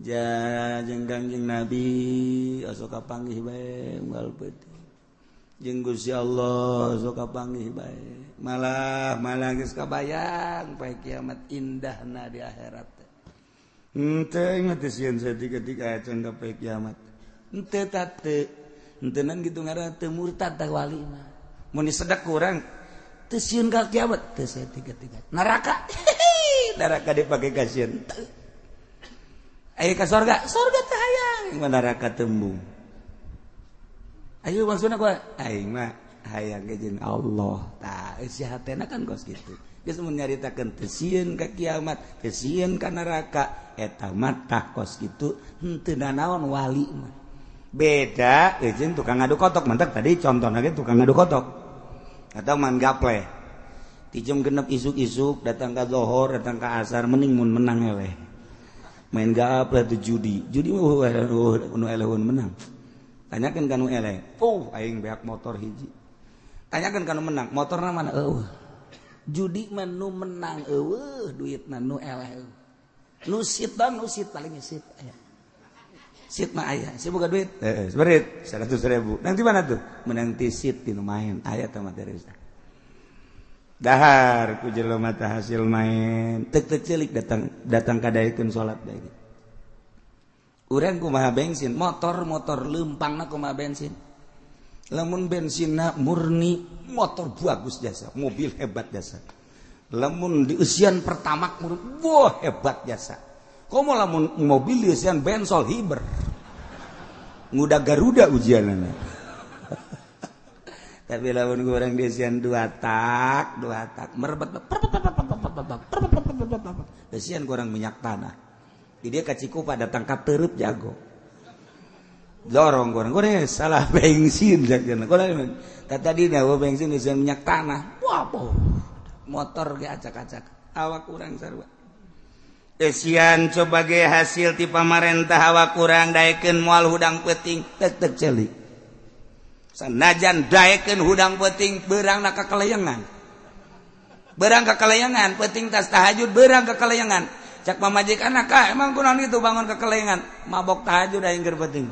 Ja jeung Kangjeng Nabi osok kapanggih bae unggal peuting. Jeung Gusti Allah osok kapanggih bae. Malah malah geus kabayang poe kiamat indahna di akhirat teh. Henteu ingat teu sieun saeutik-eutik acan ka poe kiamat. Henteu teu. Henteunan kitu ngaranna teu murtad tah wali mah. Mun disedek ku urang teu sieun ka kiamat teu saeutik-eutik. Neraka. Neraka dipake kasieun. Ayo ke sorga, sorga teh hayang, neraka tembung. Ayo maksudna gua, aing mah hayang ge jeung Allah. Tah eusi hatena kan kos kitu. Geus mun nyaritakeun teu sieun ka kiamat, teu sieun ka neraka, eta mah tah kos kitu henteu nanaon wali mah. Beda jeung tukang ngadu kotok, mantak tadi contohna ge tukang ngadu kotok. Atau man gaple. Ti jam 6 isuk-isuk datang ka zohor, datang ka asar mending mun menang eleh. Main gaple tuh judi. Judi mah nu eleh menang. Tanyakan ka nu eleh. Oh, aing beak motor hiji. Tanyakan ka nu menang, motorna mana eueuh. Judi mah nu menang eueuh, duitna nu eleh eueuh. Nu sit bang, nu sit paling sit aya. Sit mah aya, si boga duit. Heeh, seberit 100.000. Nang di mana tuh? Menang ti sit di nu main. Aya teh materi. Dahar ku jelema teh hasil main tek tek celik datang datang kadaekeun salat bae. Urang kumaha bensin, motor-motor leumpangna kumaha bensin. Lamun bensinna murni, motor bagus jasa, mobil hebat jasa. Lamun dieusian pertamax murni, wah hebat jasa. Komo lamun mobil dieusian bensol hiber. Nguda Garuda ujianana. Tapi lamun kurang desian dua tak merebet desian kurang minyak tanah. Di dia ka Cikupa datang ka Teureub jago. Dorong kurang kurang salah bensin jajan. Kurang tadi dah bensin desian minyak tanah. Wah, motor ge acak-acak. Awak kurang sarua. Desian coba ge hasil ti pamarentah awak kurang daekeun moal hudang peuting tek-tek celik. Sanajan daekeun hudang peuting beurangna ka kalayangan. Beurang ka kalayangan, peuting tas tahajud beurang ka kalayangan. Cak pamajikan ka emang kunaon kitu bangun ka kalayangan, mabok tahajud aing keur peuting.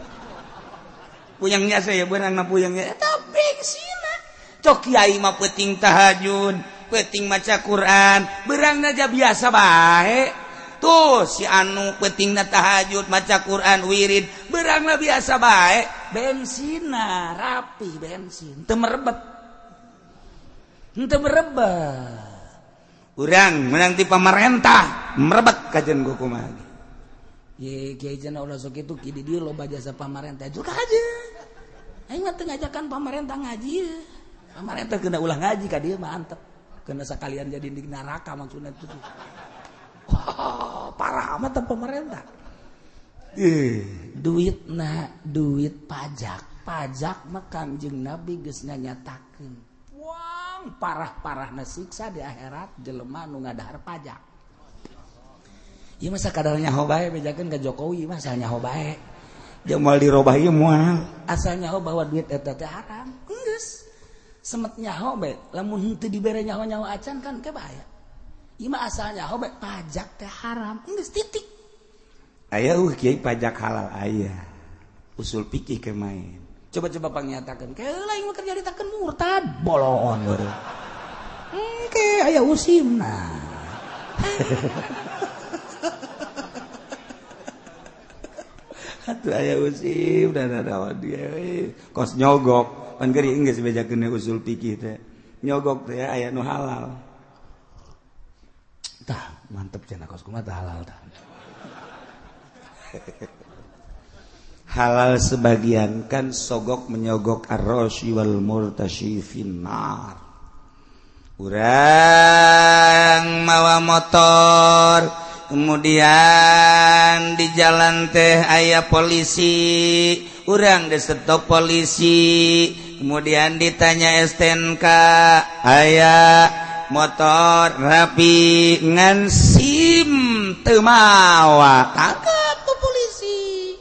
Puyengnya saya beurangna puyengnya eta bengsina. Cok kiai mah peuting tahajud, peuting maca Quran, beurangna aja biasa bae. Tuh si anu peutingna tahajud, maca Quran, wirid, beurangna biasa bae. Bensina rapi bensin teu merebet. Henteu merebet. Urang menang ti pamarentah merebet kajen ku kumaha. Ye kiai cenah ulah sok kitu ki di dieu loba jasa pamarentah juga aja. Aing mah teu ngajakan pamarentah ngaji. Pamarentah kena ulah ngaji ka dieu mah antep. Kena sakalian jadi di neraka maksudna itu. Wah, parah amat pemerintah. Duit na duit pajak, pajak mah Kangjeng Nabi geus nyatakeun. Wang parah-parahna siksa di akhirat jelema nu ngadahar pajak. Ieu mah sakadar nyaho bae bejakeun ka Jokowi mah asal nyaho bae. Jeung moal dirobah ieu moal. Asal nyaho bahwa duit eta teh haram. Geus. Semet nyaho bae, lamun henteu dibere nyaho-nyaho acan kan ke bahaya. Ieu mah asal nyaho bae pajak teh haram. Geus titik. Aya kiai pajak halal aya. Usul pikih ke main. Coba-coba pangnyatakeun. Keula ieu mah keur nyaritakeun murtad bolon baru. Engke aya usimna. Atuh aya usim dan ada dia kos nyogok. Pan keur geus bejakeun usul pikih teh. Nyogok teh aya nu halal. Tah, mantep cenah kos kumaha tah halal tah. Halal sebagian kan sogok menyogok ar-rasyi wal murtasyi finnar. Urang mawa motor, kemudian di jalan teh aya polisi, urang di stop polisi, kemudian ditanya STNK, aya motor rapi ngan SIM teu mawa, tangkap ku polisi.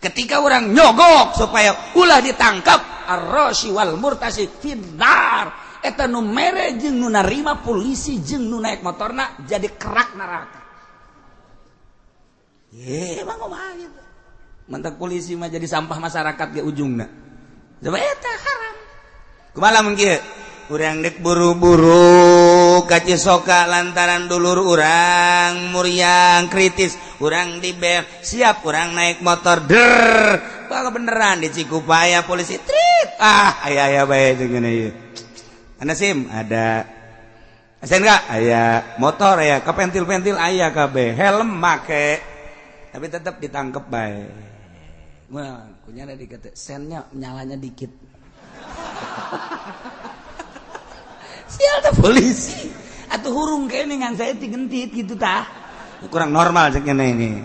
Ketika orang nyogok supaya ulah ditangkap, ar-rasyi wal murtasi finnar. Eta nu mere jeung nu narima polisi jeung nu naik motorna jadi kerak neraka. Ye, emang kumaha gitu. Mantak polisi mah jadi sampah masyarakat ge ujungna. Coba eta haram. Kumaha lamun kieu? Urang dek buru-buru ka Cisoka lantaran dulur urang muriang kritis, urang di bel, siap urang naik motor der. Bakal beneran di Cikupaya polisi trit. Ah, aya aya bae jeung ieu. Anda SIM ada, STNK aya, motor aya, kepentil-pentil aya kabeh, helm make, tapi tetap ditangkep bae. Wah, kunyana dikata sennya nyalanya dikit. Sial teh polisi. Atuh hurung kene ngan saya digentit gitu tah. Kurang normal cek ini.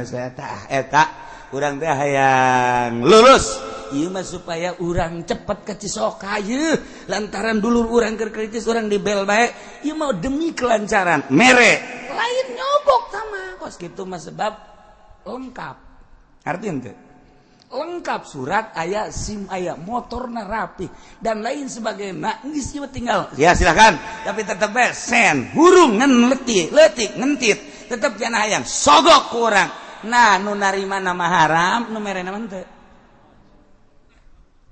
Saya tah eta urang teh hayang lulus. Ieu mah supaya urang cepet ke Cisoka yeuh, lantaran dulur urang keur kritis urang dibel bae. Ieu mah demi kelancaran. Mere lain nyogok sama kos kitu mah sebab lengkap. Arti henteu? Lengkap surat aya, SIM aya, motorna rapi dan lain sebagainya. Geus ieu tinggal. Ya silakan, tapi tetep bae sen hurung ngan letik, letik ngentit, tetep jangan hayang sogok ku urang. Nah, nu narima nama haram, nu mere nama henteu.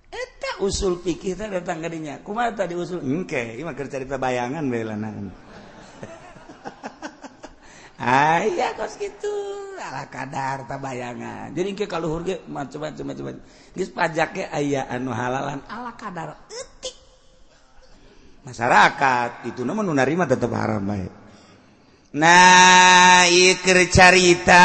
Eta usul pikir teh datang ka dinya. Kumaha tadi usul? Engke, ieu mah keur carita bayangan bae lanang. Aya kos kitu, ala kadar ta bayangan. Jadi engke kaluhur ge macam-macam. Geus pajak ge aya anu halalan ala kadar eutik. Masyarakat itu mah nu narima tetep haram bae. Nah, ieu keur carita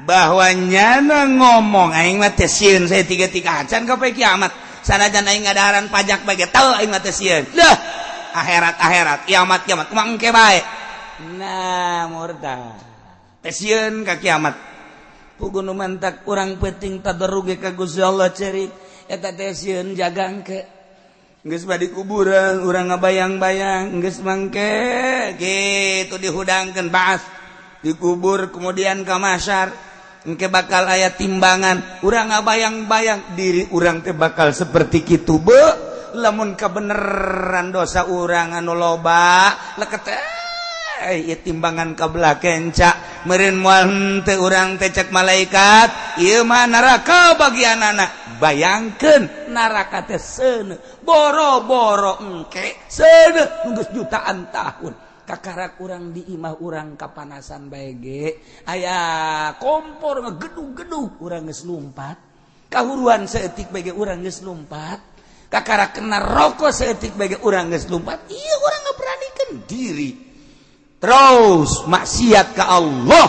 bahwa nyana ngomong aing mah teh sieun saya tiga-tiga acan ka poe kiamat. Sanajan aing ngadaharan pajak bae ge teu aing mah teh sieun. Leuh, akhirat-akhirat, kiamat-kiamat kumaha engke bae. Nah, murtad. Teh sieun ka kiamat. Puguh nu mantak urang peuting tadarruge ka Gusti Allah cerik eta teh sieun jagangke. Geus badi kuburan urang ngabayang-bayang geus mangke kitu dihudangkeun baas dikubur kemudian ka mahsyar. Engke bakal aya timbangan, urang ngabayang-bayang diri urang teh bakal seperti kitu be lamun kabeneran dosa urang anu loba leket ieu timbangan kabelah kenca meureun moal henteu urang teh cek malaikat ieu mah neraka bagianana. Bayangkeun neraka teh seuneu boro-boro engke seuneu geus jutaan tahun. Kakarak urang di imah urang kapanasan bae ge aya kompor ngegedug-gedug urang geus lumpat, kahuruan saeutik bae ge urang geus lumpat, kakarak kena rokok saeutik bae ge urang geus lumpat. Ieu urang ngaberanikeun diri terus maksiat ka Allah,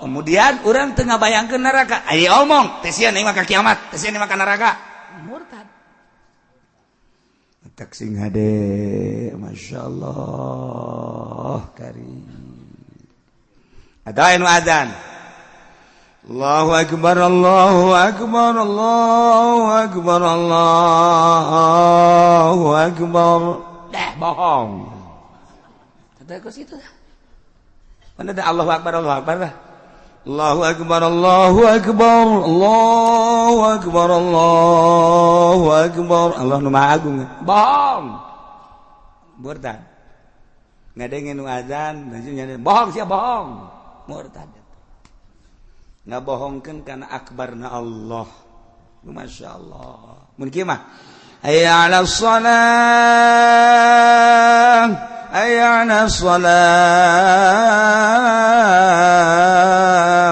kemudian urang teu ngabayangkeun neraka. Aya omong teh sieun aing mah ka kiamat, teh sieun aing mah ka neraka, murtad. Tak sing hade, Masya Allah karim. Ada anu azan. Allahu akbar, Allahu akbar, Allahu akbar, Allahu akbar. Dah bohong. Kata ke situ dah. Mana ada Allahu akbar, Allahu akbar dah. Allahu akbar, Allahu akbar, Allahu akbar, Allahu akbar. Allah nu maha agung. Bohong. Murtad. Ngadengin nu azan, bohong sia bohong. Murtad. Ngabohongkeun kana akbarna Allah. Masya Allah. Mun kieu mah hayya 'alas shalah, hayya 'alas shalah.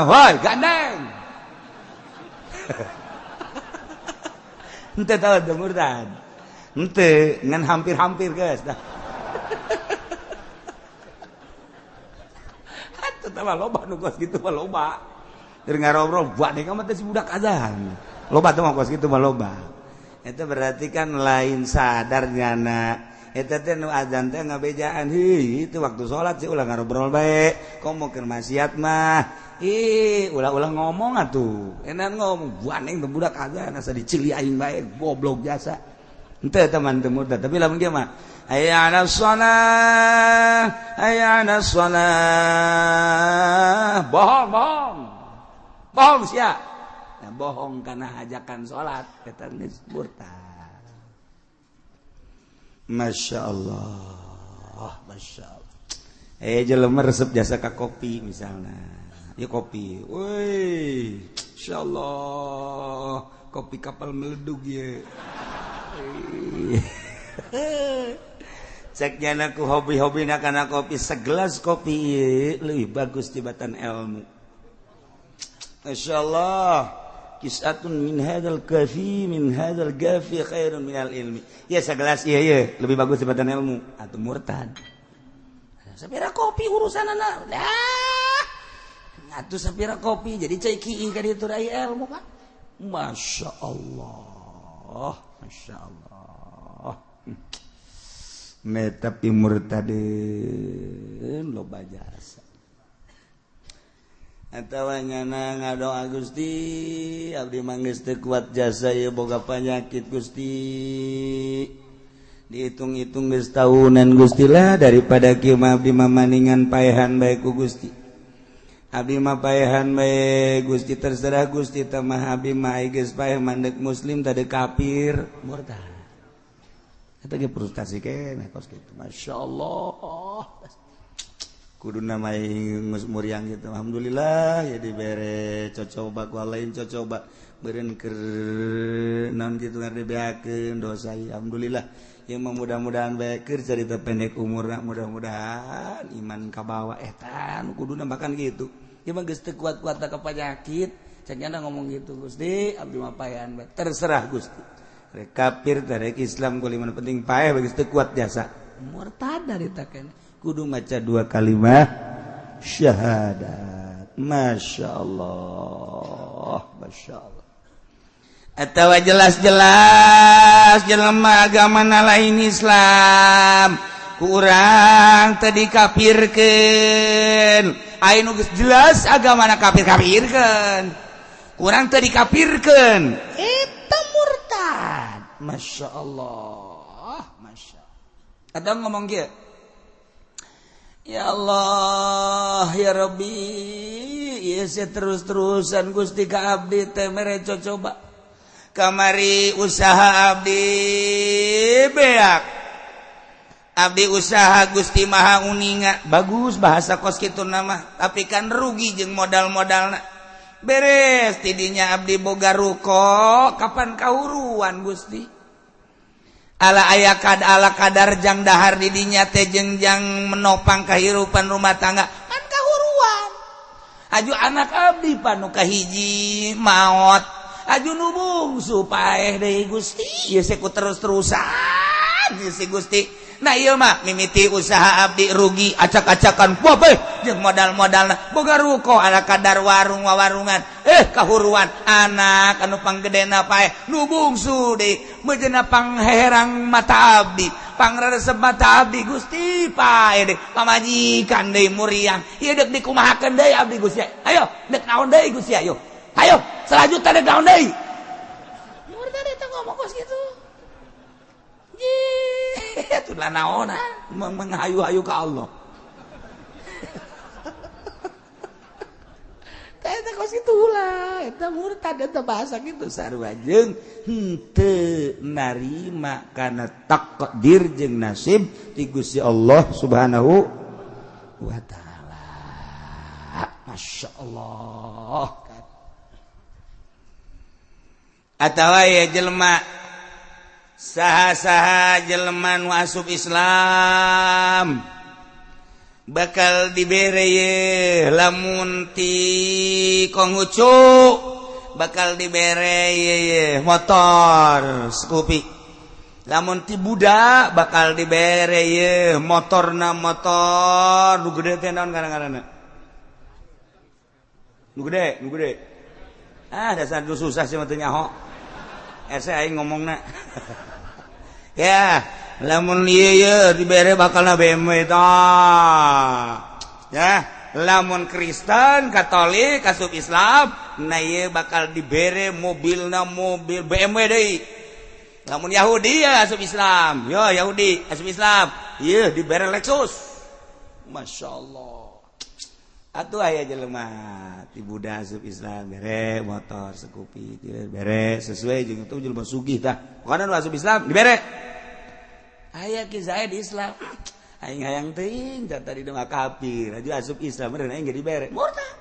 Woi, gandeng. Henteu tahu teu murtad. Henteu ngan hampir-hampir geus dah. Atuh tah loba nu kos kitu mah loba. Dari ngarobrol buat deh kamu teh si budak azan. Loba tuh mah kos kitu mah loba. Itu berarti kan lain sadar nyana. Eta teh nu azan teh ngabejaan, heuh itu waktu salat sih ulah ngarobrol bae, komo keur maksiat mah. Ih, ulah-ulah ngomong atuh. Enak ngomong buaneng teh budak azan asa dicili aing bae, goblok jasa. Henteu teman teu murtad, tapi lamun kieu mah hayya 'alas shalah, hayya 'alas shalah. Bohong, bohong. Bohong sia. Nah, bohong karena ajakan salat eta geus murtad. Masya Allah, Masya Allah. Jelema resep jasa ka kopi misalnya. Ya kopi. Woi, Masya Allah, kopi kapal meledug ye. Cek nyana ku hobi-hobi na kana kopi, segelas kopi ye leuwih bagus tibatan ilmu. Masya Allah. Kisatun min hadzal kafi min hadzal gafi khairun minal ilmi. Ya segelas iya iya lebih bagus daripada ilmu atau murtad. Sapira kopi urusanana. Dah. Atuh sapira kopi jadi cai kieu ka ditu aya ilmu Pak. Masya Allah. Masya Allah. Tapi murtadin loba jasa. Atawa nyana ngadoa Gusti abdi mah geus teu kuat jasa ieu boga panyakit Gusti. Dihitung-hitung geus tahunan Gusti lah daripada kieu mah abdi mah maningan paehan bae ku Gusti. Abdi mah paehan bae Gusti terserah Gusti teh mah abdi mah geus paeh mandek muslim tadi kafir murtad. Eta ge frustasi keneh kos kitu. Masyaallah. Kudu namai muriang gitu. Alhamdulillah ya dibere cocoba ku lain cocoba beureun keur naon kitu dibeakeun dosa. Alhamdulillah ieu mah mudah-mudahan bae keur carita pendek umurna mudah-mudahan iman kabawa eta nu kuduna bahkan gitu. Ieu mah geus teu kuat-kuat ka panyakit cek nyana ngomong gitu Gusti abdi mah paehan bae terserah Gusti. Rek kafir rek Islam kuliman penting paeh geus teu kuat jasa. Murtad dari taken. Kudu maca dua kalimat syahadat. Masya Allah, Masya Allah. Atau jelas-jelas jelema agama lain Islam kurang tadi kafirkeun. Aya nu geus jelas agamana kafir-kafirkeun. Kurang tadi kafirkeun. Eta murtad. Masya Allah, Masya Allah. Atau ngomong kieu. Ya Allah, ya Rabbi, ya saya terus-terusan Gusti ka abdi teh mere cocoba. Kamari usaha abdi beak. Abdi usaha Gusti Maha Uninga. Bagus bahasa kos kitu nama, tapi kan rugi jeung modal-modalna. Beres tidinya abdi boga ruko, kapan kahuruan Gusti? Ala aya kad ala kadar jang dahar didinya teh jeung jang menopang kehidupan rumah tangga kan kahuruan. Aju anak abdi panu kahiji maot, aju nu bungsu paeh deui Gusti. Ieu ku terus-terusan ieu si Gusti. Nah ieu mah mimiti usaha abdi rugi acak-acakan wah jeung modal-modalna boga ruko ala kadar warung wawarungan kahuruan anak anu panggedena paeh nu bungsu deui meujeuhna pangherang mata abdi pangresep mata abdi Gusti paeh deui pamajikan deui muriang ieu deuk dikumahakeun deui abdi Gusti ayo deuk naon deui Gusti ayo ayo selanjutnya deuk naon deui murtad eta ngomong kos kitu. Itulah naona menghayu-hayu ke Allah. Eta kos kitu ulah, eta murtad eta bahasa kitu sarua jeung henteu narima kana takdir jeung nasib ti Gusti Allah Subhanahu wa taala. Masya Allah. Atawa ya jelema saha-saha jelema nu asup Islam bakal dibere ye lamun ti Konghucu bakal dibere ye motor Scoopy, lamun ti Buddha bakal dibere ye motorna motor nu gede teh naon ngaranna nu gede ah dasar nu susah sih mah teu nyaho. Ese aing ngomongna. Ya, lamun ieu ye dibere bakalna BMW tah. Ya, lamun Kristen, Katolik, asup Islam, nah ieu bakal dibere mobilna mobil BMW deui. Lamun Yahudi ya asup Islam, yo Yahudi asup Islam, ieu dibere Lexus. Masya Allah. Atuh aya jelema ti Buddha asup Islam bere motor Scoopy, bere sesuai jeung itu jelema sugih tah. Pokona nu asup Islam dibere. Aya ki Zaid Islam. Aing hayang teuing tah tadi mah kafir, aju asup Islam meureun aing ge dibere. Murtad.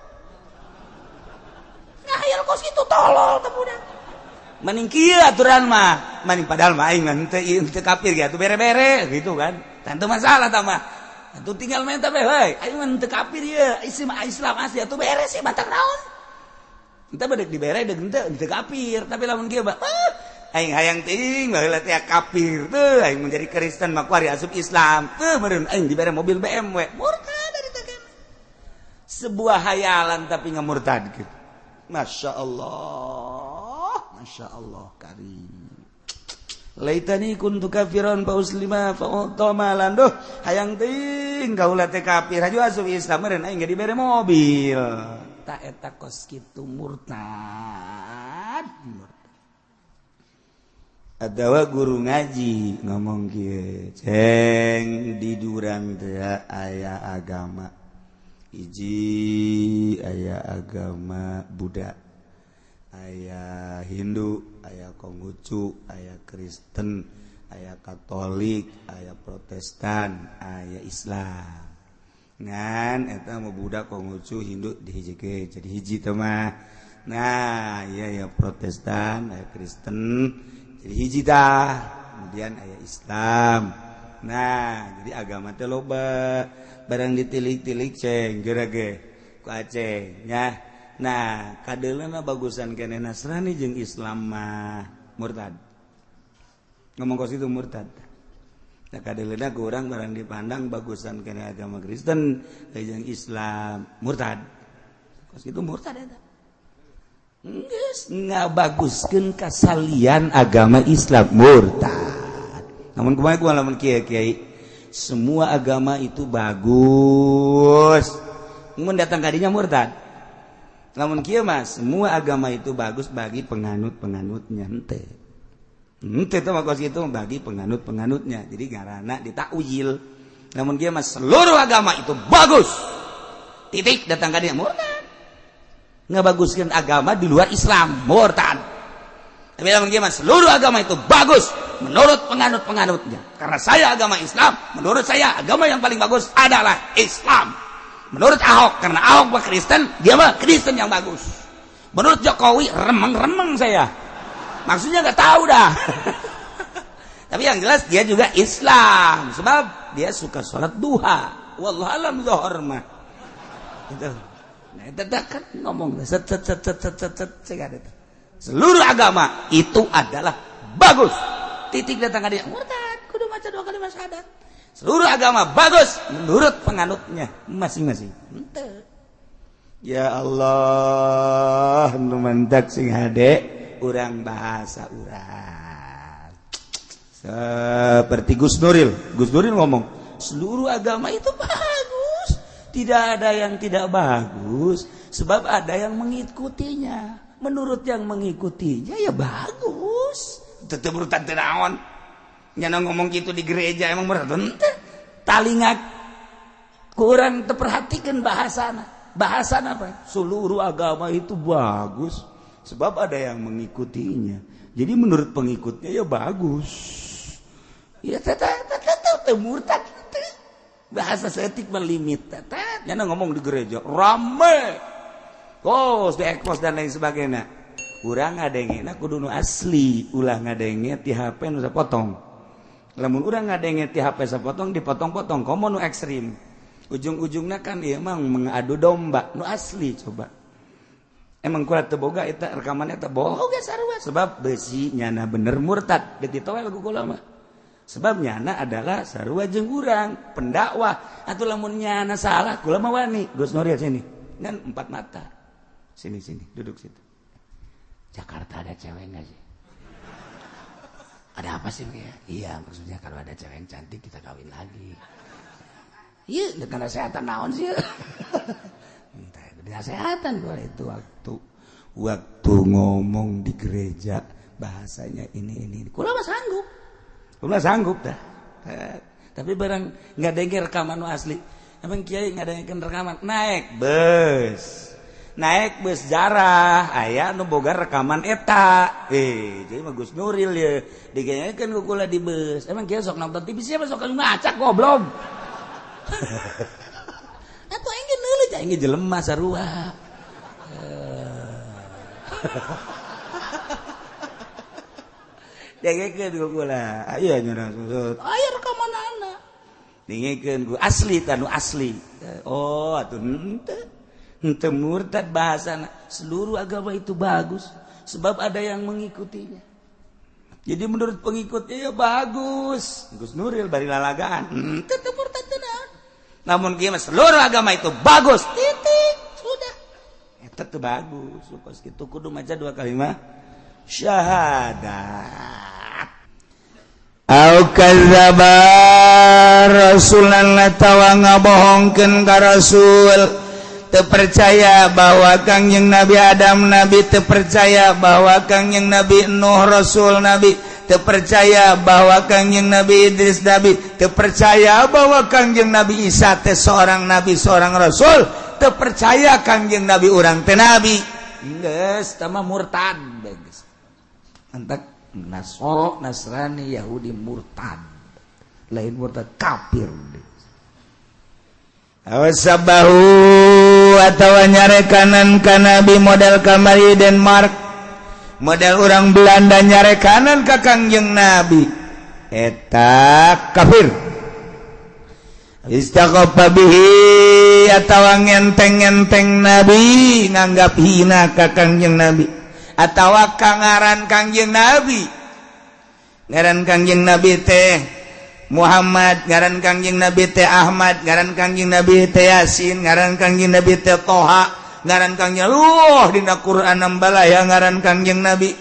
Ngahayal kos kitu tolol teh budak. Mending kieu aturan mah, mending padahal mah aing mah henteu henteu kafir ge atuh bere-bere gitu kan. Tentu masalah tah mah. Atuh tinggal minta be, heuy, aing mah henteu kafir ieu, isi mah Islam asli atuh bere sih batak naon. Henteu bedek dibere deuk henteu henteu kafir, tapi lamun kieu mah aing hayang teuing baheula teh kafir teu aing menjadi Kristen mah kuari asup Islam teu meureun aing dibere mobil BMW. Murtad dari teh. Sebuah hayalan tapi ngamurtadkeun. Masya Allah, Masya Allah karim. Laitani kuntu kafiran fa uslima fa utama lan duh hayang teuing kaula teh kafir haju asup Islam meureun aing ge dibere mobil. Ta eta kos kitu murtad. Atawa guru ngaji ngomong kieu, ceng di durang teh aya agama. Hiji aya agama Buddha, aya Hindu, aya Konghucu, aya Kristen, aya Katolik, aya Protestan, aya Islam. Ngan eta mah Buddha, Konghucu, Hindu dihijikeun jadi hiji teh mah. Nah, iya ya Protestan, aya Kristen jadi hiji tah. Kemudian aya Islam. Nah, jadi agama teh loba. Barang ditilik-tilik ceng geura ge ku Aceh nya. Nah, kadeuleuna bagusan keneh Nasrani jeung Islam mah murtad. Ngomong kos itu murtad. Nah, kadeuleuna ku urang barang dipandang bagusan keneh agama Kristen jeung Islam murtad. Kos itu murtad eta. Geus ngabaguskeun kasalian agama Islam murtad. Namun kumaha ku lamun kiai-kiai semua agama itu bagus. Mun datang kadinya murtad. Lamun kieu mah semua agama itu bagus bagi penganut-penganutnya henteu. Henteu teh mah kos kitu bagi penganut-penganutnya. Jadi ngaranna ditakwil. Lamun kieu mah seluruh agama itu bagus. Titik datang kadinya murtad. Ngabaguskeun agama di luar Islam murtad. Tapi lamun kieu mah seluruh agama itu bagus menurut penganut-penganutnya. Karena saya agama Islam, menurut saya agama yang paling bagus adalah Islam. Menurut Ahok, karena Ahok mah Kristen, dia mah Kristen yang bagus. Menurut Jokowi, remeng-remeng saya. Maksudnya nggak tahu dah. Tapi yang jelas dia juga Islam, sebab dia suka sholat duha. Wallahu alam zuhur mah. Itu. Nah, itu kan ngomong set set set set set set set set. Seluruh agama itu adalah bagus. Titik datang dia murtad, kudu maca dua kali syahadat. Seluruh agama bagus menurut penganutnya masing-masing. Henteu. Ya Allah, nu mantak sing hade urang bahasa urang. Seperti Gus Nuril. Gus Nuril ngomong, seluruh agama itu bagus. Tidak ada yang tidak bagus, sebab ada yang mengikutinya. Menurut yang mengikutinya ya bagus. Tetep murtad teu naon. Nyana ngomong gitu di gereja emang murtad henteu. Talinga kurang terperhatikan bahasana. Bahasana apa? Seluruh agama itu bagus sebab ada yang mengikutinya. Jadi menurut pengikutnya ya bagus. Ya teteh murtad teh. Bahasa seetik melimit teteh. Nyana ngomong di gereja rame. Kos di ekpos dan lain sebagainya. Urang ngadengena kudu nu asli, ulah ngadenge ti HP nu sapotong. Lamun urang ngadenge ti HP sapotong dipotong-potong komo nu ekstrim. Ujung-ujungna kan ieu mah mengadu domba nu asli coba. Emang kula teu boga eta rekamannya teh boga sarua sebab besi nyana bener murtad deuk ditowel ku kula mah. Sebab nyana adalah sarua jeung urang pendakwah atuh lamun nyana salah kula mah wani. Gus Nuril sini ngan empat mata. Sini sini duduk situ. Jakarta ada cewek enggak sih? Ada apa sih ya? Iya, maksudnya kalau ada cewek yang cantik kita kawin lagi. Iya, dengan nasehatan naon sih? Nasehatan boleh itu waktu ngomong di gereja bahasanya ini. Kula mah sanggup. Kula sanggup dah. Tapi barang nggak denger rekaman nu asli. Emang kiai nggak dengerin rekaman, naik bus. Naik bus jarah aya nu boga rekaman eta. Jadi mah Gus Nuril ya digenyekeun ku kula di bus. Emang kiai sok nonton TV siapa sok ngacak goblok. Atuh aing ge neuleuh aing ge jelema sarua. Dengekeun ku kula. Aya nya susut. Aya rekamanana. Dengekeun ku asli tanu asli. Oh atuh henteu. Henteu murtad bahasana. Seluruh agama itu bagus sebab ada yang mengikutinya. Jadi menurut pengikutnya ya bagus. Gus Nuril bari lalagaan. Henteu teu murtad teu naon. Namun kieu mah seluruh agama itu bagus. Titik. Sudah. Eta teu bagus. Kos kitu kudu maca dua kalimat syahadat. Au kadzdzaba rasulan atawa ngabohongkeun ka rasul. Terpercaya bahwa Kangjeng Nabi Adam nabi, terpercaya bahwa Kangjeng Nabi Nuh rasul nabi, terpercaya bahwa Kangjeng Nabi Idris nabi, terpercaya bahwa Kangjeng Nabi Isa teh seorang nabi seorang rasul, terpercaya Kangjeng Nabi urang teh nabi. Geus tah mah murtad geus. Antak Nasoro Nasrani Yahudi murtad. Lain murtad kafir. Awasabahu atawa nyarekanan ka nabi model kamari Denmark, model orang Belanda nyarekanan ka Kangjeng Nabi, eta kafir. Istaqafa bihi atawa ngenteng-ngenteng nabi, nganggap hina ka Kangjeng Nabi atawa ka ngaran Kangjeng Nabi. Ngaran Kangjeng Nabi teh Muhammad, ngaran Kangjeng Nabi teh Ahmad, ngaran Kangjeng Nabi teh Yasin, ngaran Kangjeng Nabi teh Toha, ngaran Kangjeng Luh dina Quran nambalaya ngaran Kangjeng Nabi.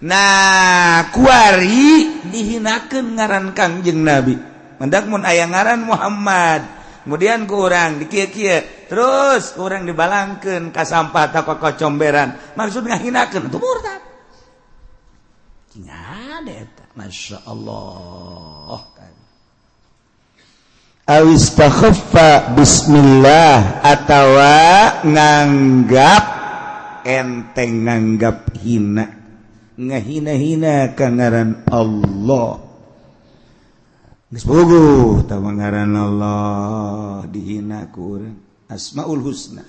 Nah, kuari dihinakeun ngaran Kangjeng Nabi. Mendak mun aya ngaran Muhammad, kemudian ku urang dikieu-kieu, terus ku urang dibalangkeun ka sampah ta ka kocomberan. Maksud ngahinakeun itu murtad. Ada eta, Masya Allah. Awistakhaffa bismillah atawa nganggap enteng, nganggap hina, ngahina-hina ka ngaran Allah. Geus puguh tawa ngaran Allah dihina ku urang. Asmaul Husna.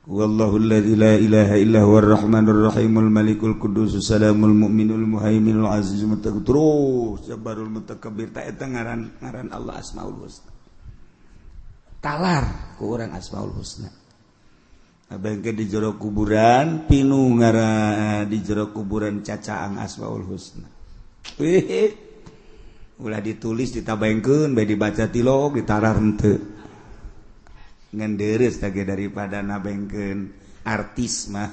Wallahu alladzi la ilaha illa huwar rahmanur rahimul malikul quddus salamul mu'minul muhaiminul azizul mutakabbir terus jabbarul mutakabbir ta eta ngaran ngaran Allah Asmaul Husna. Talar ku urang Asmaul Husna. Abangke di jero kuburan pinu ngaran di jero kuburan cacaang Asmaul Husna. Wih. Ulah ditulis ditabaengkeun bae dibaca tilok ditarar henteu. Ngan deres tage daripada nabengkeun artis mah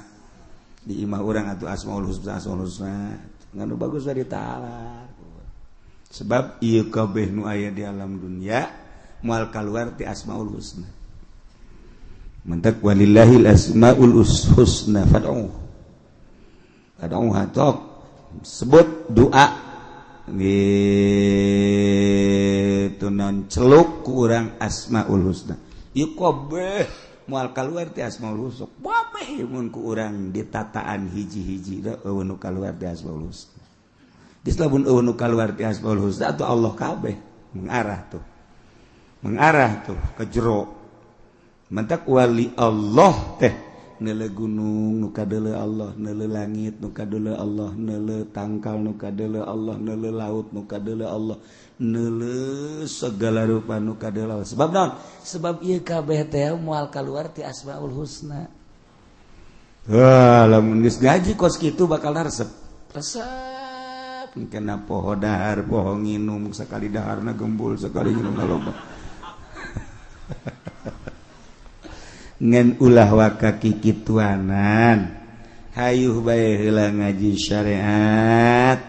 di imah urang atuh Asmaul Husna Asmaul Husna ngan nu bagus bae ditalar. Sebab ieu kabeh nu aya di alam dunia moal kaluar ti Asmaul Husna. Mentak walillahil asmaul husna fad'u. Fad'u tok sebut doa gitu non celuk ku urang Asmaul Husna. Ieu kabeh moal kaluar ti Asmaul Husna. Kabeh mun ku urang ditataan hiji-hiji da eueuh nu kaluar ti Asmaul Husna. Geus lamun eueuh nu kaluar ti Asmaul Husna atuh Allah kabeh mengarah tuh. Mengarah tuh ke jero. Mentak wali Allah teh neuleuh gunung nu kadeuleuh Allah, neuleuh langit nu kadeuleuh Allah, neuleuh tangkal nu kadeuleuh Allah, neuleuh laut nu kadeuleuh Allah, neuleuh segala rupa nu kadeuleuh. Sebab naon? Sebab ieu kabeh teh moal kaluar ti Asmaul Husna. Wah, lamun geus ngaji kos kitu bakal resep. Resep. Kena poho dahar, poho nginum, sekali daharna gembul, sekali nginum loba. Ngan ulah waka kikituanan. Hayuh bae heula ngaji syariat.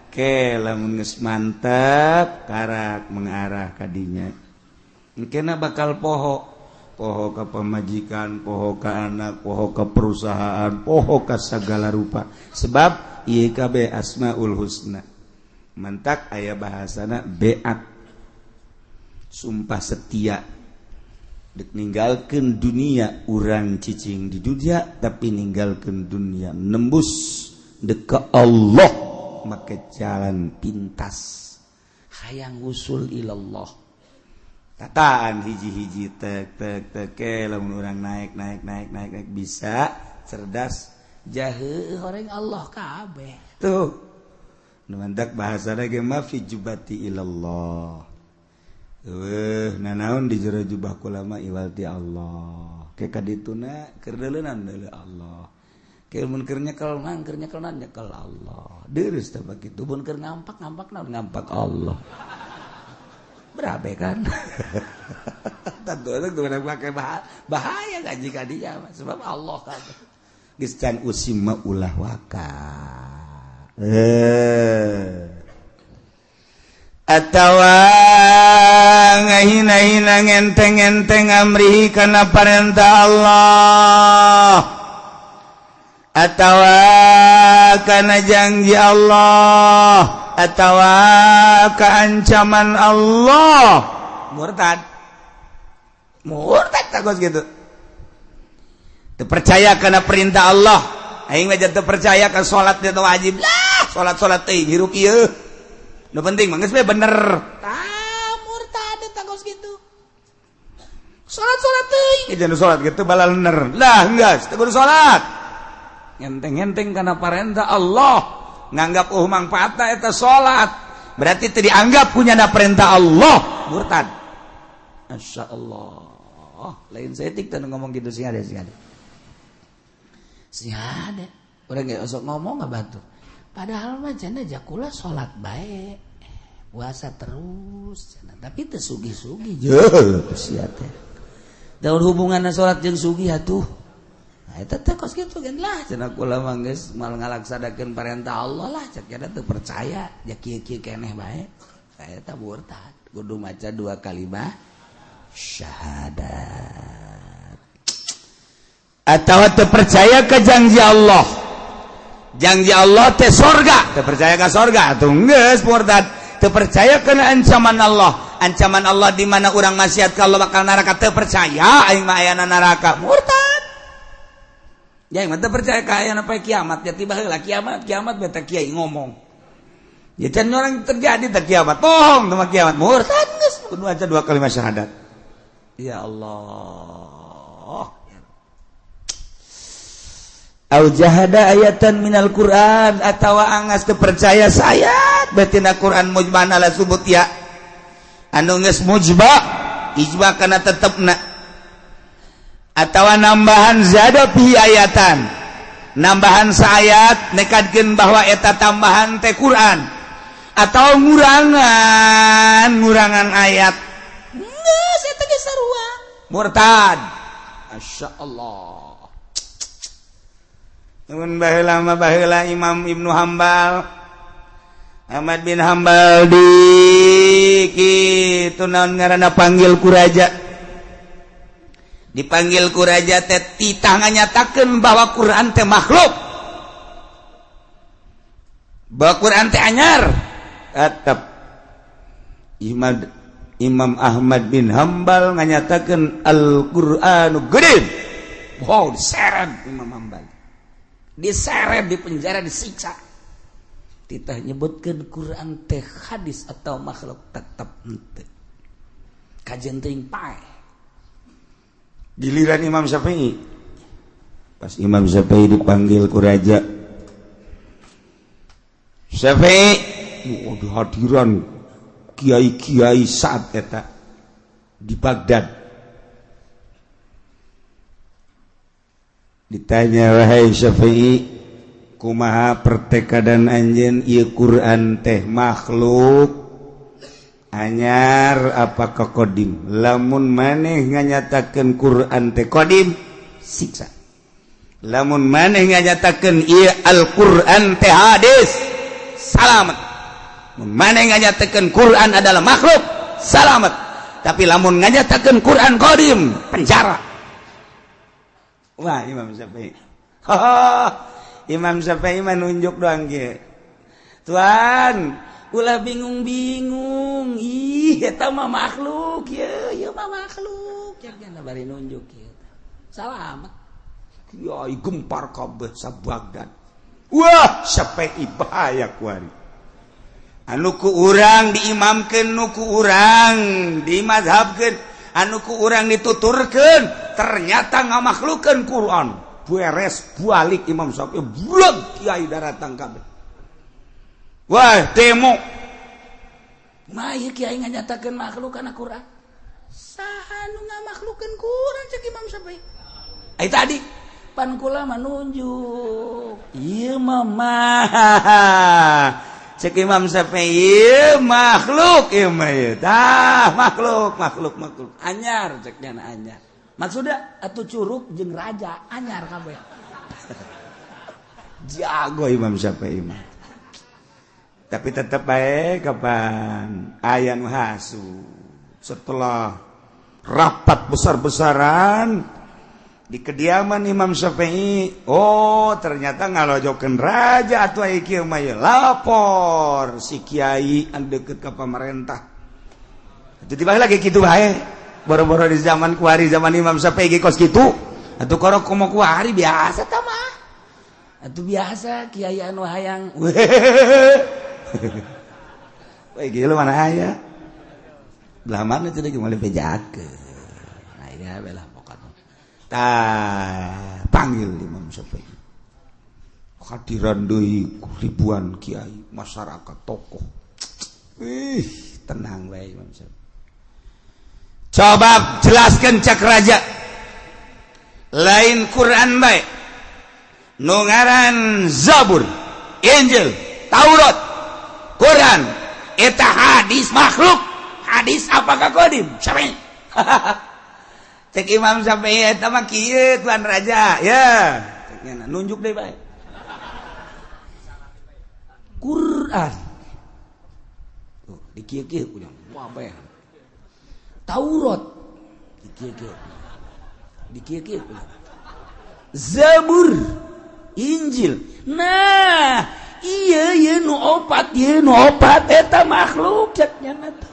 Ke lamun geus mantep karak mengarah ka dinya. Engkena bakal poho. Poho ka pamajikan, poho ka anak, poho ka perusahaan, poho ka segala rupa. Sebab ieu kabeh asmaul husna. Mantak aya bahasana beat. Sumpah setia. Dek ninggalkeun dunia urang cicing di dunia tapi ninggalkeun dunia nembus dek ka Allah make jalan pintas. Hayang usul ilallah. Tataan hiji-hiji tek tek tek lamun urang naik naik naik naik naik bisa cerdas jahe horeng Allah kabeh tuh nu mantak bahasana ge mah fi jubati ilallah eueuh nanaon di jero jubah kula mah iwal ti Allah ke kadituna keur deuleunan deuleu Allah ke mun keur nyekel nang keur nyekel nyekel Allah deurus teh bakitu mun keur ngampak ngampak naon ngampak Allah berabe kan tentu itu pakai bahaya gaji kadinya sebab Allah kan geus can usim mah ulah waka atawa ngahina-hina ngenteng-ngenteng amrihi kana parentah Allah atawa kana janji Allah atawa keancaman Allah murtad murtad takos gitu terpercaya karena perintah Allah aing mah teu percaya ka salat teh wajib lah salat-salat teh hirup ieu nu penting mah geus we bener tah murtad takos gitu salat-salat teh jangan salat gitu balalener lah geus teu kudu salat ngenteng-ngenteng kana perintah Allah nganggap mangfaatna eta salat berarti teu dianggap punya na perintah Allah murtad. Masya Allah lain setik teh ngomong gitu sih ada sih ada sih ada urang ge osok ngomong nggak batur padahal mah cenah jakula salat bae puasa terus cenah tapi teu sugih-sugih jeuh sia teh daun hubunganna salat jeung sugih atuh eta teh kos kitu gen lah cenah kula mah geus mal ngalaksanakeun parentah Allah lah cek nya teu percaya ja kieu-kieu keneh bae eta murtad kudu maca dua kalimat syahadat atawa teu percaya ka janji Allah janji Allah teh sorga teu percaya ka sorga atuh geus murtad teu percaya kana ancaman Allah ancaman Allah di mana urang maksiat ka Allah bakal neraka teu percaya aing mah ayana neraka murtad. Ya mah teu percaya ka ayana poe kiamat ya tiba heula kiamat kiamat beta kiai ngomong. Ya can orang terjadi teh kiamat. Bohong teh kiamat murtad geus kudu aja dua kalimat syahadat. Ya Allah. Au jahada ayatan minal Quran atawa angas teu percaya sayat batina Quran mujmana la subut ya. Anu geus mujba ijma kana tetepna atawa nambahan zada fi ayatan nambahan saayat nekadkeun bahwa eta tambahan teh Quran atau ngurangan ayat geus eta ge sarua murtad. Masyaallah mun baheula mah baheula Imam Ibnu Hambal Ahmad bin Hambal di kitu naon ngaranna panggil ku raja dipanggil ku raja teh titah nganyatakeun bahwa Quran teh makhluk bahwa Quran teh anyar tetep Imam Ahmad bin Hambal nganyatakeun Al-Qur'anu qadim. Wow, diseret Imam Hambal diseret di penjara disiksa titah nyebutkeun Quran teh hadis atau makhluk tetep henteu kajen teuing paeh. Giliran Imam Syafi'i pas Imam Syafi'i dipanggil ku raja Syafi'i di hadiran kiai-kiai saat eta di Baghdad ditanya wahai Syafi'i kumaha pertekadan anjeun ieu Quran teh makhluk anyar apa kodim lamun maneh nganyatakeun Quran teh kodim siksa Lamun maneh nganyatakeun ieu Al-Qur'an teh hadis, salamet. Mun maneh nganyatakeun Quran adalah makhluk, salamet. Tapi lamun nganyatakeun Quran qadim, penjara. Wah, Imam Syafi'i. Imam Syafi'i mah nunjuk doang ge. Tuan, ulah bingung-bingung. Ih, eta mah makhluk ye, ieu mah makhluk. Cek bari nunjuk kieu. Salamet. Kiai gempar kabeh sa-Baghdad. Wah, Syafi'i bahaya kuari. Anu ku urang diimamkeun, nu ku urang dimazhabkeun, anu ku urang dituturkeun, ternyata ngamakhlukeun Quran. Beres balik Imam Syafi'i, blog kiai daratang kabeh. Wah, demo. Mah ieu kiai nganyatakeun makhluk kana Quran. Saha nu ngamakhlukeun Quran cek Imam Syafi'i? Ai tadi pan kula mah nunjuk. Ieu mah cek Imam Syafi'i makhluk ieu mah ieu. Tah makhluk makhluk makhluk. Anyar cek nya anyar. Maksudnya atuh curug jeung raja anyar kabeh. Jago Imam Syafi'i mah. Tapi tetep bae kapan aya nu hasu. Setelah rapat besar-besaran di kediaman Imam Syafi'i, oh ternyata ngalojokeun raja atuh aya kieu mah ieu. Lapor si kiai anu deket ka pamarentah. Atuh tiba lagi kitu bae. Boro-boro di zaman kuari zaman Imam Syafi'i ge kos kitu. Atuh korok komo kuari biasa tah mah. Atuh biasa kiai anu hayang. Weh gila mana aya? Belah mana teh geus moal bejakeun. Nah ini belah pokokna. Tah panggil Imam Syafi'i. Hadiran deui ribuan kiai, masyarakat, tokoh. Ih, tenang bae Imam Syafi'i. Coba jelaskan cak raja. Lain Quran bae. Nu ngaran Zabur, Injil, Taurat, Quran, eta hadis makhluk. Hadis apakah qadim? Syafi'i. Cek Imam Syafi'i eta mah kieu tuan raja, ya. Cek nya nunjuk deui bae. Quran. Tuh, di kieu-kieu punya. Wah, bae. Taurat di kieu-kieu. Di kieu-kieu punya. Zabur, Injil. Nah, iya iya nu opat, ieu nu opat eta makhluk cek nya teh.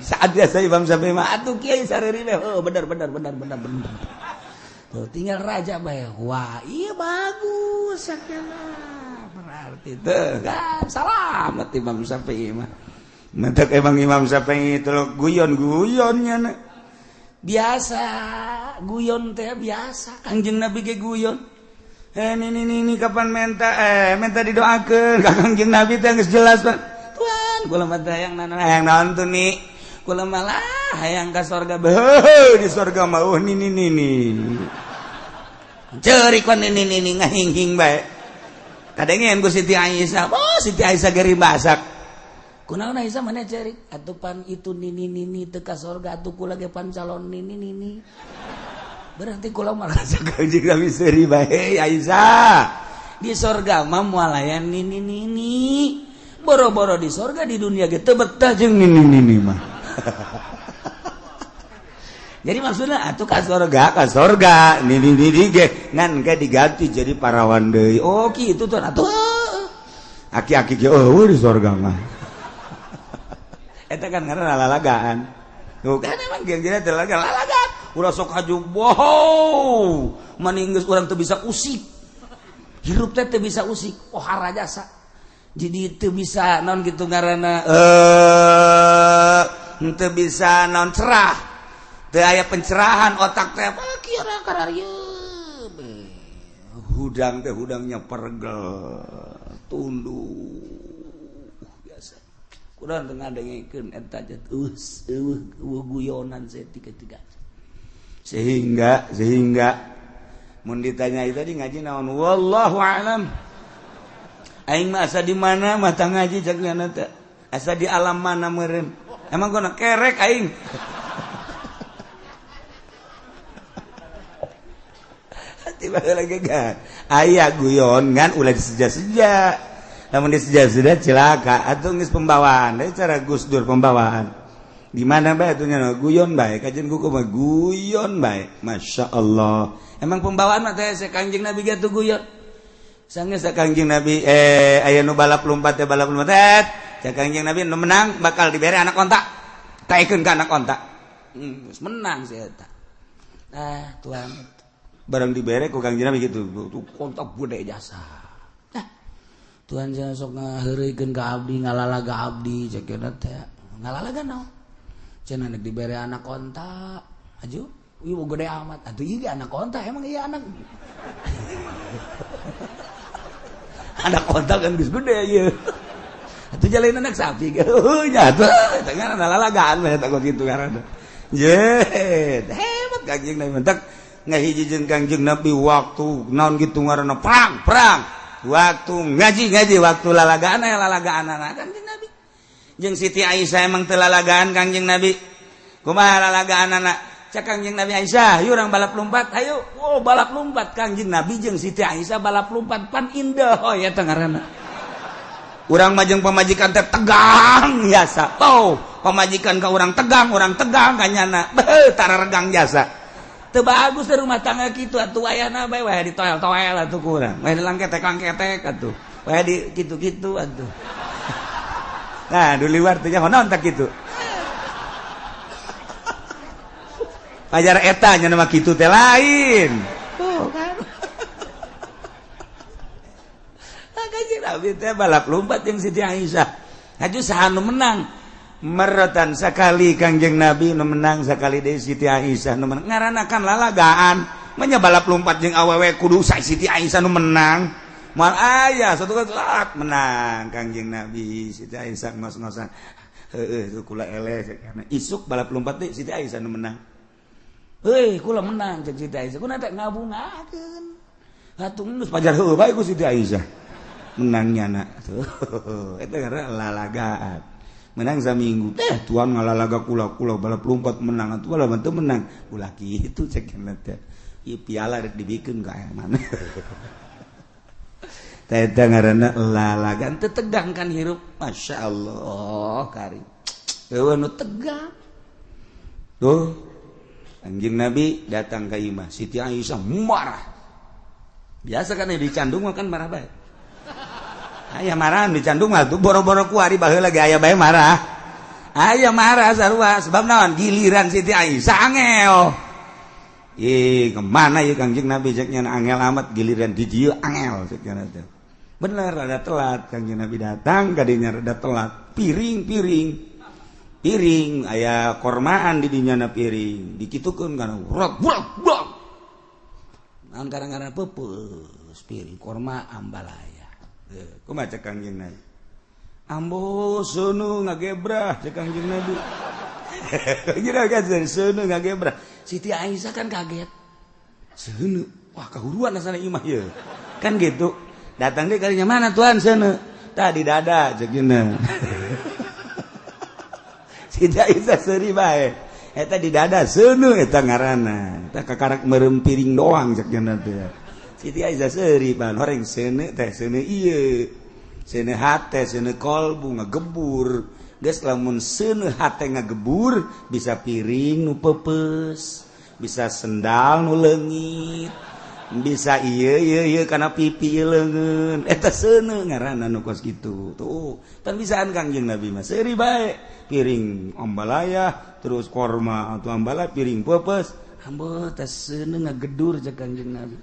Saat biasa Imam Syafi'i mah atuh kiai sareri mah, oh bener bener bener bener bener. Tuh tinggal raja bae. Wah, iya bagus sakjana. Berarti teh kan salamet Imam Syafi'i mah. Mentek emang Imam Syafi'i itu guyon-guyonnya na. Biasa guyon teh biasa. Kangjeng Nabi ge guyon. Eh ini kapan minta minta didoakeun ka Kangjeng Nabi teh geus jelas Pak. Tuan kula mah teh hayang naon hayang naon tuh nih. Kula malah hayang ka sorga beuh di sorga mah oh nini nini. Ceurik kan nini nini ngahinghing bae. Kadengeun ku Siti Aisyah. Oh Siti Aisyah geri basak. Kunaon Aisyah mana ceurik? Atuh pan itu nini nini teu ka sorga atuh kula ge pan calon nini nini. Berarti kula malah Kangjeng Nabi seuri bae Aisyah. Di sorga mah moal aya nini nini. Boro-boro di sorga di dunia ge teu betah jeung nini nini mah. Jadi maksudnya atuh ka sorga nini nini ge ngan ge diganti jadi parawan deui. Oh kitu tuh atuh. Aki-aki ge eueuh di sorga mah. Eta kan ngaranna lalagaan. Tuh kan emang geus teh lalagaan. Ulah sok haju wow. Maning geus urang teu bisa usik. Hirup teh teu bisa usik. Oh harajasa. Jadi teu bisa naon gitu ngaranna teu bisa naon cerah. Teu aya pencerahan otak teh apa kieu kararieu. Hudang teh hudangnya pergel, tunduk biasa. Kurang teu ngadengekeun eta teh eueuh guyonan saeutik tiga. Sehingga mun ditanya itu tadi ngaji naon wallahu alam. Aing mah asa di mana mah tah ngaji cek nya teh. Asa di alam mana meureun. Emang gua kerek aing. Tiba lagi kan aya guyon ngan ulah diseja-seja. Lamun diseja-seja cilaka atuh geus pembawaan. Deui cara Gus Dur pembawaan. Di mana bae atuh nya guyon bae kajian ku mah guyon bae. Masya Allah. Emang pembawaan mah teh Kangjeng Nabi ge atuh guyon. Sanggeus Kangjeng Nabi aya nu balap lompat teh balap lompat teh. Cek Kangjeng Nabi nu menang bakal dibere anak onta. Taekeun ka anak onta. Geus menang si eta. Ah, tuan. Barang dibere ku Kangjeng Nabi kitu. Tuh onta gede jasa. Nah, tuan jangan sok ngaheureuykeun ka abdi, ngalalaga abdi cek teh. Ngalalaga naon? Cenah nek dibere anak onta, aju, ieu gede amat. Atuh ieu ge anak onta, emang ieu anak. Anak onta kan geus gede ieu. Atuh jalain anak sapi. Heuh nya atuh, eta ngaranna lalagaan mah eta kitu ngaranna. Ye, hebat Kangjeng Nabi mentak ngahiji jeung Kangjeng Nabi waktu naon kitu ngaranna perang, perang. Waktu ngaji-ngaji, waktu lalagaan aya lalagaan anak Kangjeng Nabi. Jeung Siti Aisyah emang teu lalagaan Kangjeng Nabi. Kumaha lalagaan anak? Cak Kangjeng Nabi Aisyah, yuk urang balap lompat, ayo. Oh, balap lompat Kangjeng Nabi jeung Siti Aisyah balap lompat pan indah oh ya teh ngaranna. Urang mah jeung pamajikan teh tegang jasa. Oh, pamajikan ka urang tegang kanyana. Beuh, tararegang jasa. Teu bagus teh rumah tangga kitu atuh ayana bae wae ditoel-toel atuh ku urang. Wae dilangketek-langketek atuh. Wae di kitu-kitu atuh. Nah, di luar teh nyaho naon tak kitu. Pajar eta nya nama kitu teh lain. Tuh kan. Kanjeng Nabi teh balap lompat jeung Siti Aisyah. Haju saha nu menang? Meretan sakali Kangjeng Nabi nu menang sakali deui Siti Aisyah nu menang. Ngaranna kan lalagaan. Manya balap lompat jeung awewe kudu Siti Aisyah nu menang. Moal aya satu kali menang Kangjeng Nabi Siti Aisyah ngos-ngosan. Heueuh tu kula eleh karena isuk balap lompat deui Siti Aisyah nu menang. Heuy kula menang cek Siti Aisyah. Kuna teh ngabungakeun. Atuh geus pajar heueuh bae ku Siti Aisyah. Menangnya nak tuh eta karena lalagaan. Menang saminggu teh tuan ngalalaga kula-kula balap lompat menang atuh bala teu menang. Ulah kitu cek teh. Ieu piala rek dibikeun ka aya mana. Eta ngaranna lalagaan teu tegang kan hirup. Masya Allah kari. Eueuh nu tegang. Tuh Kangjeng Nabi datang ka imah Siti Aisyah marah. Biasa kan dicandung mah kan marah bae. Aya marah dicandung mah tuh boro-boro kuari baheula ge aya bae marah. Aya marah sarua sebab naon giliran Siti Aisyah angel. Ih kemana ieu Kangjeng Nabi cek nya angel amat giliran di dieu angel cek nya teh. Bener rada telat Kangjeng Nabi datang kadinya rada telat. Piring-piring. Piring aya kormaan di dinya na piring. Dikitukeun kana rot brok brok. Naon kadang-kadang peupeus piring korma ambalaya. Kumaha cek Kangjeng Nabi? Ambo seuneu ngagebrah cek Kangjeng Nabi. Kira kan seuneu ngagebrah. Siti Aisyah kan kaget. Seuneu, wah kahuruan asana imah ieu. Kan gitu. Datang deui kalinya mana tuan seuneu? Tadi dada cek nya. Siti Aisyah seuri bae. Eta di dada seuneu eta ngaranna. Eta kakarak meureum piring doang cek nya teh. Siti Aisyah seuri pan horeng seuneu teh seuneu ieu. Seuneu hate, seuneu kolbu ngagebur. Geus lamun seuneu hate ngagebur bisa piring nu peupeus, bisa sendal nu leungit, bisa ieu ieu ieu kana pipi ieu leungeun. Eta seuneu ngaranna nu kos kitu. Tuh, tan bisaan Kangjeng Nabi mah seuri bae. Piring ambalaya terus korma atau ambalaya piring peupeus. Ambo teh seuneu ngagedur cek Kangjeng Nabi.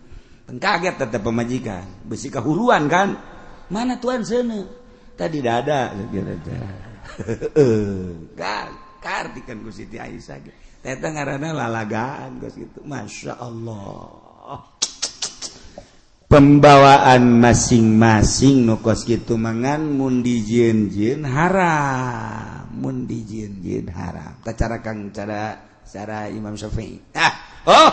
Teng kaget tetep pemajikan, besi kahuruan kan. Mana tuan seuneu? Tadi dada gitu. Heeh, kartikan ku Siti Aisyah ge. Eta ngaranna lalagaan geus kitu. Masya Allah. Pembawaan masing-masing nu kos kitu mangan mun dijieun-jieun haram, mun dijieun-jieun haram. Tah cara Kang cara cara Imam Syafi'i. Ah, oh.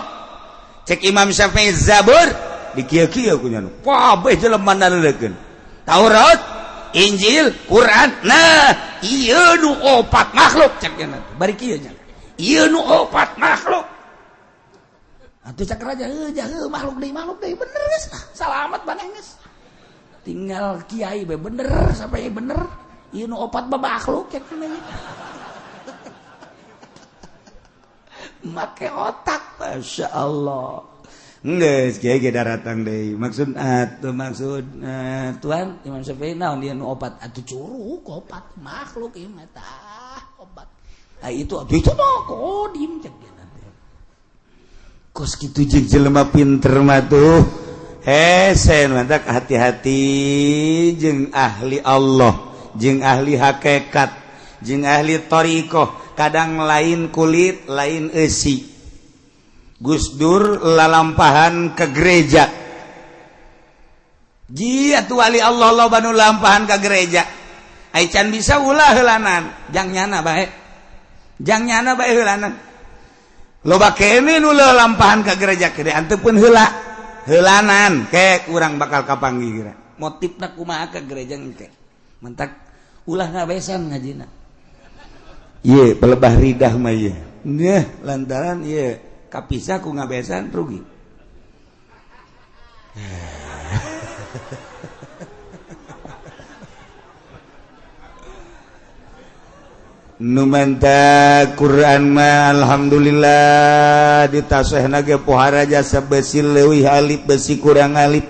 Cek Imam Syafi'i Zabur dikieu-kieu ku nya. Kabeh jelema naleukeun. Taurat, Injil, Quran. Nah, ieu nu opat makhluk cek nya. Bari kieu nya. Ieu nu opat makhluk. Atuh cak raja heuh makhluk deui bener geus salamat maneh geus. Tinggal kiai bae bener sampai bener ieu nu opat mah makhluk cek make otak Masya Allah. Geus kiai ge daratang deui maksud atuh maksud tuan Imam Syafi'i naon dia nu opat atuh curug opat makhluk ieu mah tah opat. Ah itu atuh itu mah kodim cek dia nanti. Kos kitu jeung jelema pinter mah tuh hese mantak hati-hati jeung ahli Allah, jeung ahli hakikat, jeung ahli thariqah, kadang lain kulit, lain eusi. Gus Dur lalampahan ke gereja. Jia tu wali Allah loba nu lampahan ke gereja. Ai can bisa ulah heulanan, jang nyana bae. Jang nyana bae heulanan. Loba kene nu lampahan ke gereja gede antepun heula. Heulanan ke urang bakal kapanggih geura. Motifna kumaha ke gereja engke. Mentak ulah ngabesan ngajina. Ye pelebah ridah mah ye. Neh lantaran ye kapisah ku ngabesan rugi. Nu manta Quran mah alhamdulillah ditasehna ge pohara jasa besi leuwih alif besi kurang alif.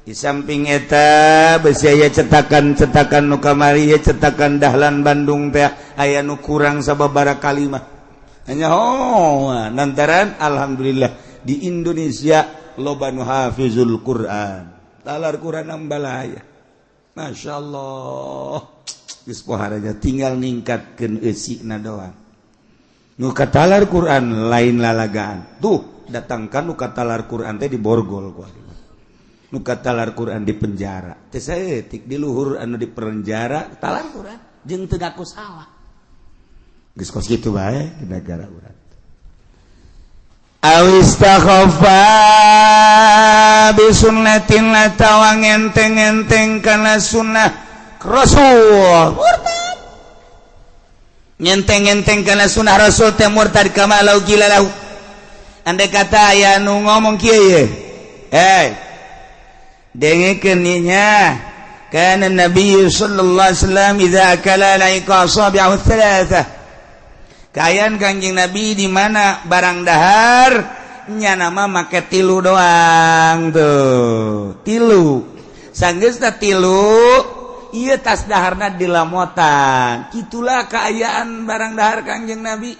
Di samping eta besi aya cetakan-cetakan nu kamari ye cetakan Dahlan Bandung teh aya nu kurang sababaraha kalimah. Hanya oh lantaran alhamdulillah di Indonesia loba nu hafizul Quran. Talar Quran ambalaya. Masya Allah. Geus poharanya tinggal ningkatkeun eusina doang. Nu katalar Quran lain lalagaan. Tuh datangkan nu katalar Quran teh diborgol ku ari. Nu katalar Quran di penjara. Teh saeutik di luhur anu di penjara talar Quran jeung teu ngaku salah. Geus kos kitu bae di negara urang. Awistakhafa bi sunnatin atawa ngenteng-enteng kana sunnah Rasul murtad. Ngenteng-enteng kana sunnah Rasul teh murtad kama lau gila lahu. Andai kata aya nu ngomong kieu ye. Eh. Dengekeun nya. Kana Nabi sallallahu alaihi wasallam idza akala laika asabi'ahu thalatha. Kayan Kangjeng Nabi di mana barang dahar nya nama make tilu doang tuh. Tilu. Sanggeusna tilu ieu tas daharna dilamotan. Kitulah kaayaan barang dahar Kangjeng Nabi.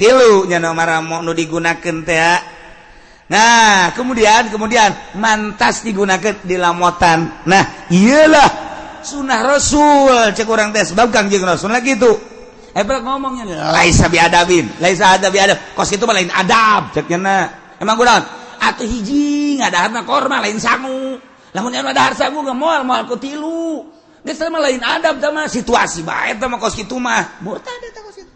Tilu nya nama ramo nu digunakeun teh. Nah, kemudian mantas digunakeun dilamotan. Nah, iyalah sunah Rasul cek urang teh sebab Kangjeng Rasul lah kitu. Ebel ngomongnya laisa biadabin, laisa ada biadab. Kos itu mah lain adab cek nya. Emang kunaon? Atuh hiji ngadaharna korma lain sangu. Lamun anu dahar sangu ge moal moal ku tilu. Geus mah lain adab tah mah situasi bae tah mah kos kitu mah. Murtad eta kos kitu.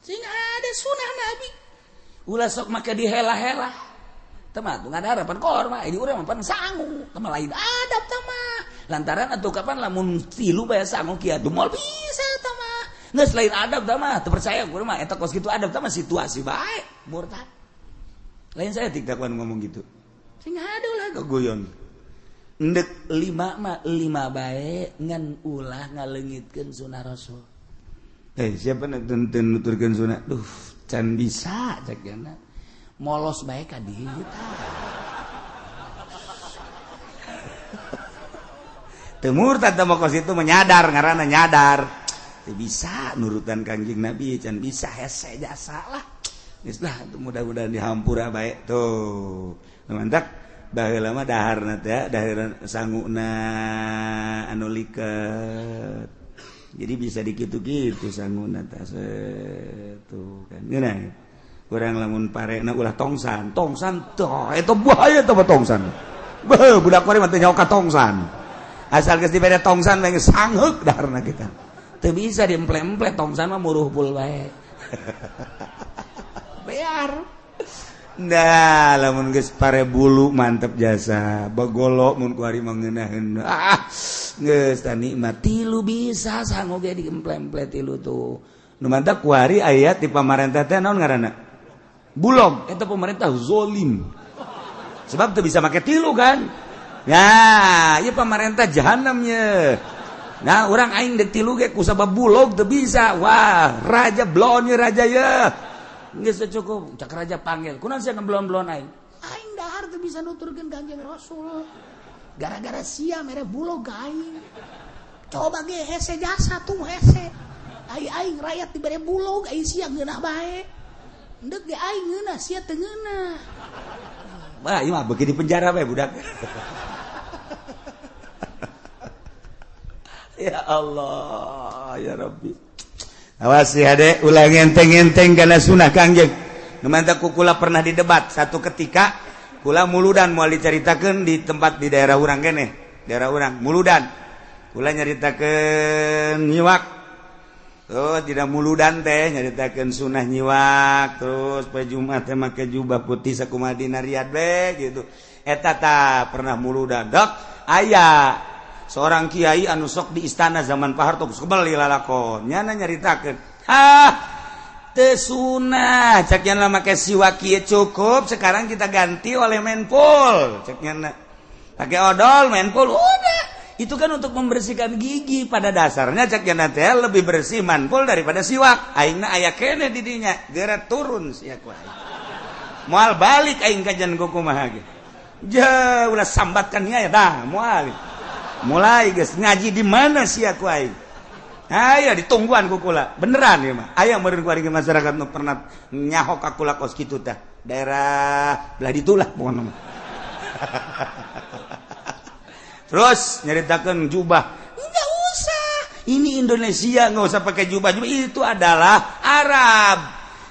Sing ada sunah Nabi. Ulah sok make dihela-hela. Tah mah tuh ngadahar pan korma, ini urang mah pan sangu. Tah mah lain adab tah mah. Lantaran atuh kapan lamun tilu bae sangu kieu atuh moal bisa tah mah. Geus lain adab tah mah, teu percaya gua mah eta kos kitu adab tah mah situasi bae, murtad. Lain saya tiktakuan ngomong gitu. Sing ada lah gogoyon. Ndek lima mah lima bae ngan ulah ngaleungitkeun sunah Rasul. Siapa nu teu nuturkeun sunah? Duh, can bisa cek nya. Molos bae ka dieu tah. Teu murtad teh mah kos itu menyadar ngaranna nyadar. Teu bisa nurutan Kangjeng Nabi can bisa hese jasa lah. Geus lah mudah-mudahan dihampura bae tuh. Mantak baheula mah daharna teh dahar sanguna anu liket. Jadi bisa dikitu-kitu sanguna teh tuh kan. Ngeunah. Urang lamun parena ulah tongsan, tongsan tuh eta bahaya teh tongsan. Beuh budak kuari mah teu nyaho ka tongsan. Asal geus dibere tongsan bae geus sangheuk daharna kita. Teu bisa diemple-emple tongsan mah muruh pul bae. Bear. Nah, lamun geus pare bulu mantep jasa. Bagolo mun ku ari mangeunaheun. Ah, geus tah nikmat tilu bisa sangu ge diemple-emple tilu tuh. Nu mantap ku ari aya di pamarentah teh naon ngaranna? Bulog eta pemerintah zolim. Sebab teu bisa make tilu kan. Ya, ieu pemerintah jahanamnya. Nah, orang aing deuk tilu ge ku sabab bulog teu bisa. Wah, raja blon ye raja ye. Geus cukup, cak raja panggil. Kunaon sia ngeblon-blon aing? Aing dahar teu bisa nuturkeun Kanjeng Rasul. Gara-gara sia mere bulog ka aing. Coba ge hese jasa tuh hese. Ai aing rakyat dibere bulog, ai sia ngeunah bae. Ndek ge aing ngeunah, sia teu ngeunah. Wah, ieu mah beuki di penjara bae budak. Ya Allah, ya Rabbi. Awas ya dek, ulah ngenteng-ngenteng kana sunah Kangjeng. Nu mantap ku kula pernah didebat satu ketika kula muludan moal dicaritakeun di tempat di daerah urang keneh, daerah urang muludan. Kula nyaritakeun nyiwak. Terus dina muludan teh nyaritakeun sunah nyiwak, terus poe Jumat teh make jubah putih sakumaha dina Riyadh we gitu. Eta ta pernah muludan. Dok, aya seorang kiai anu sok di istana zaman Pak Harto geus kebel lalakon. Nyana nyaritakeun, "Ah, teu sunah, cek nyana make siwak kieu cukup, sekarang kita ganti oleh menpul." Cek nyana. Pakai odol, menpul, udah. Itu kan untuk membersihkan gigi pada dasarnya cek nyana teh lebih bersih manpul daripada siwak. Aingna aya keneh di dinya, geura turun sia ku aing. Moal balik aing kajian ku kumaha ge. Ja ulah sambatkan nya ya tah, moal. Mulai geus ngaji di mana sia ku aing. Aya ditungguan ku kula. Beneran ieu mah. Aya meureun ku aing masyarakat nu pernah nyaho ka kula kos kitu tah. Daerah belah ditu lah pokona mah. Terus nyaritakeun jubah. Enggak usah. Ini Indonesia enggak usah pakai jubah. Jubah itu adalah Arab.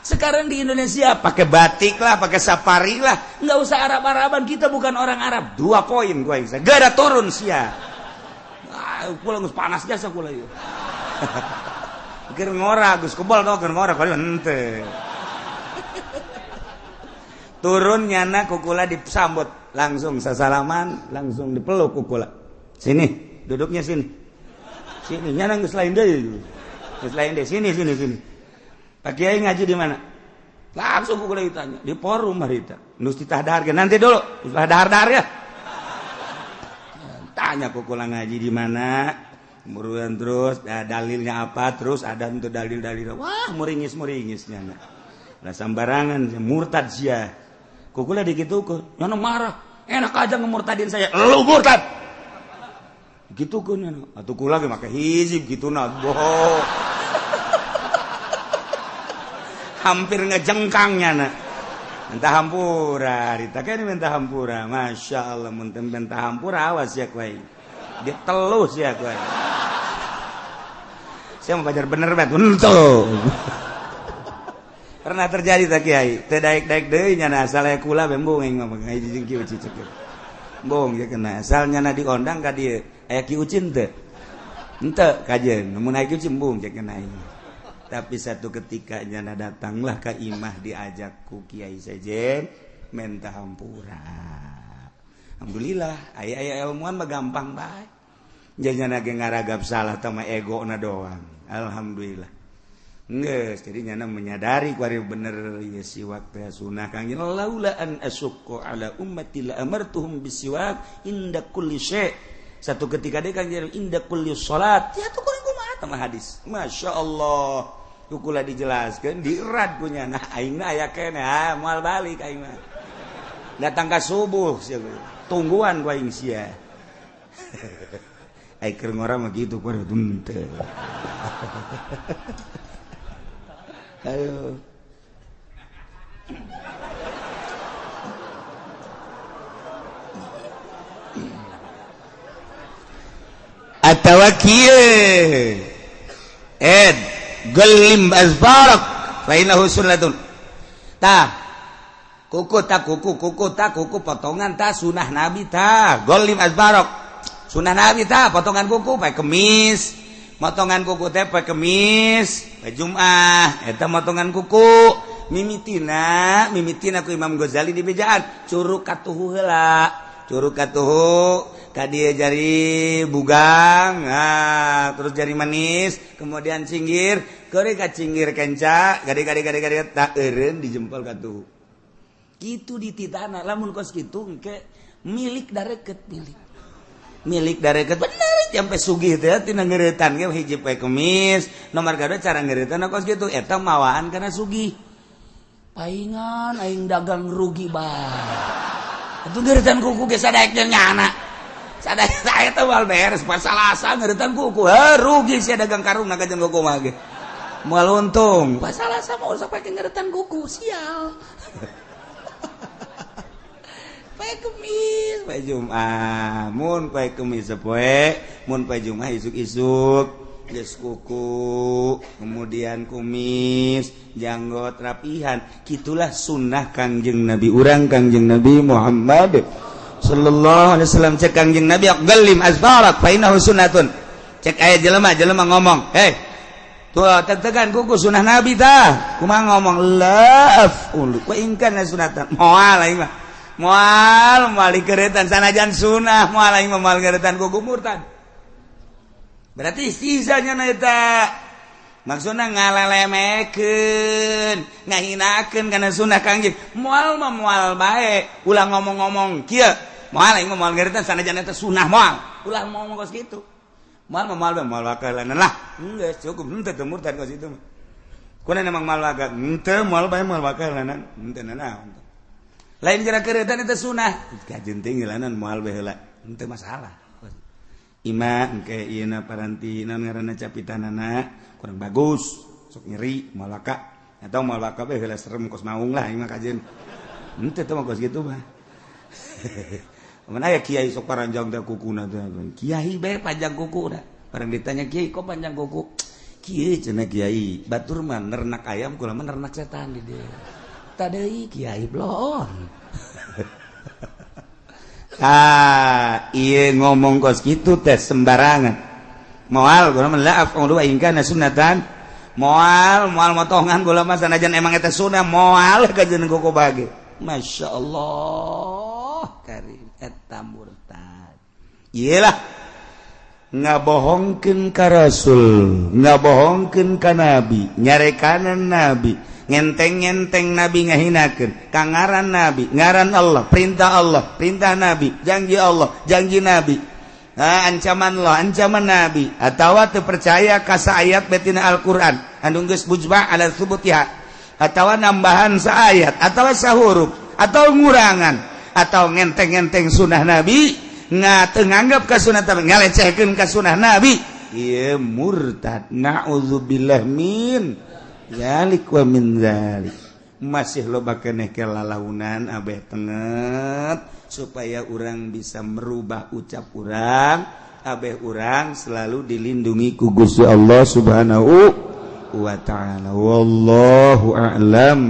Sekarang di Indonesia pakai batik lah, pakai safari lah. Enggak usah Arab-Araban, kita bukan orang Arab. 2 poin gua bisa. Gara turun sia. Ah, kula geus panas jasa kula ieu. Keur ngora geus kebal tau keur ngora kali henteu. Turun nyana kukula disambut langsung sasalaman, langsung dipeluk kukula. Sini, duduknya sini. Sini nyana geus lain deui. Geus lain deui, sini sini sini. Pak Kiai ngaji di mana? Langsung kukula ditanya, di forum harita. Nus ditah dahar ge nanti dulu, ulah dahar-dahar ya. Tanya kukula ngaji di mana? Kemudian terus dalilnya apa? Terus ada untuk dalil-dalil. Wah, muringis-muringis nyana. Lah sambarangan murtad sia. Kukula dikitukeun, nyana marah. Enak aja ngemurtadin saya. Lu murtad. Gitukeun nyana. Atuh kula ge make hizib gitu na. Bohong. Hampir ngejengkang nyana. Minta hampura, ditakeun minta hampura. Masya Allah, mun teu minta hampura awas ya ku aing. Ditelus ya ku aing. Saya mau belajar bener bet. Untung. Pernah terjadi tak kiai? Teu daek-daek deui nyana asal aya kula bembung aing mah ngaji jeung Ki Uci cek. Bong ya kena asal nyana diondang ka dieu. Aya Ki Uci teu? Henteu kajeun. Mun aya Ki Uci embung cek kena aing. Tapi satu ketika nyana datanglah ke imah diajak ku kiai sejen minta hampura. Alhamdulillah aya-aya ilmuwan mah gampang bae. Nyana ge ngaragap salah teh mah egona doang. Alhamdulillah. Geus jadi nyana menyadari kuari bener ieu siwak teh sunah Kang laula an asyqa ala ummati la amartuhum bisiwak inda kulli syai. Satu ketika deui Kang inda kulli salat. Ya tuh kuring kumaha teh hadis. Masya Allah. Kukula dijelaskeun dierad ku nyana aingna aya keneh ah moal balik aing mah. Datang ka subuh sia tungguan ku aing sia. Ai keur ngora mah kitu kuari henteu. Ayo. Atawa kieu ed gelim azfarak fa innahu sunnatun. Tah kuku ta kuku kuku ta kuku potongan ta sunah nabi ta golim azfarak sunah nabi ta potongan kuku pae kemis motongan kuku teh pae kemis pae Jumat eta motongan kuku mimitina mimitina ku Imam Ghazali di bejaan curug katuhu heula curug katuhu ka dieu jari bugang nah, terus jari manis kemudian cinggir keuri ka cinggir kenca gade gade gade gade tak eureun di jempol katuhu. Kitu dititana lamun kos kitu engke milik dareket milik. Milik dareket bener sampai sugih teh tina ngeuretan ge hiji poe Kemis, nomor kadua cara ngeuretan kos kitu eta mawaan kana sugih. Paingan aing dagang rugi bae. Atuh ngeuretan kuku ge sadaek jeung nyana. Sadaek saya teh moal beres pasalasa ngeuretan kuku. Heuh rugi sia dagang karung na ka jeung kuku mah ge. Moal untung. Pasalasa mah usah pake ngeuretan kuku sial. Poe Kemis, poe Jumat, mun poe Kemis sapoe, mun poe Jumat isuk-isuk geus kuku, kemudian kumis, janggot rapihan. Kitulah sunnah Kangjeng Nabi urang Kangjeng Nabi Muhammad sallallahu alaihi wasallam. Cek Kangjeng Nabi aqallim azfarak fa innahu sunnatun. Cek aya jelema ngomong, "Hei, tuh tetegan kuku sunnah Nabi tah." Kumaha ngomong? La af'ulu wa in kana sunnatan. Moal aing mah. Moal moal dikeretan sanajan sunah moal aing mah moal ngeretan kuku murtad. Berarti sisanya na eta maksudna ngalelemekeun, ngahinakeun kana sunah Kangjeng. Moal mah moal bae, ulah ngomong-ngomong kieu. Moal aing mah moal ngeretan sanajan eta sunah moal. Ulah ngomong kos kitu. Moal mah moal bae moal bakalan lah. Geus cukup henteu teu murtad kos kitu mah. Kuna emang moal baga henteu moal bae moal bakalan henteu nanaon. Lain kira keretan itu sunah kajen tinggilanan moal bae heula henteu masalah. Ima engke ieuna paranti naon ngaranna capitanana kurang bagus sok nyeri moal waka atau moal waka bae heula serem kos maung lah ima kajen henteu teh mah kos kitu mah. Mun aya kiai sok paranjang teh kukuna teh kiai bae panjang kuku dah. Barang ditanya kiai kok panjang kuku kieu cenah kiai batur mah nernak ayam kula mah nernak setan di dieu. Tadei kiai bloon. Ah, ieu ngomong kos kitu teh sembarangan. Moal gua mah la af'ulu in kana sunnatan. Moal moal motongan gua mah sanajan emang eta sunnah moal kajeun kuku bage. Masya Allah karim eta murtad. Ieu lah ngabohongkeun ka Rasul, ngabohongkeun ka Nabi, nyarekanan Nabi. Ngenteng-ngenteng Nabi ngahinakeun ka ngaran Nabi, ngaran Allah, perintah Allah, perintah Nabi, janji Allah, janji Nabi, ancaman Allah, ancaman Nabi, atawa teu percaya ka saayat betina Al-Qur'an anu geus mujma' ala tsubutiha, atawa nambahan saayat, atawa sahuruf, atau ngurangan, atau ngenteng-ngenteng sunah Nabi, teu nganggap ka sunah Nabi, ngalecehkeun ka sunah Nabi, ieu murtad. Na'udzubillah min zalik wa min zalik. Masih loba keneh ke lalaunan abeh tenget supaya urang bisa merubah ucap urang, abeh urang selalu dilindungi ku Gusti Allah Subhanahu wa taala. Wallahu a'lam.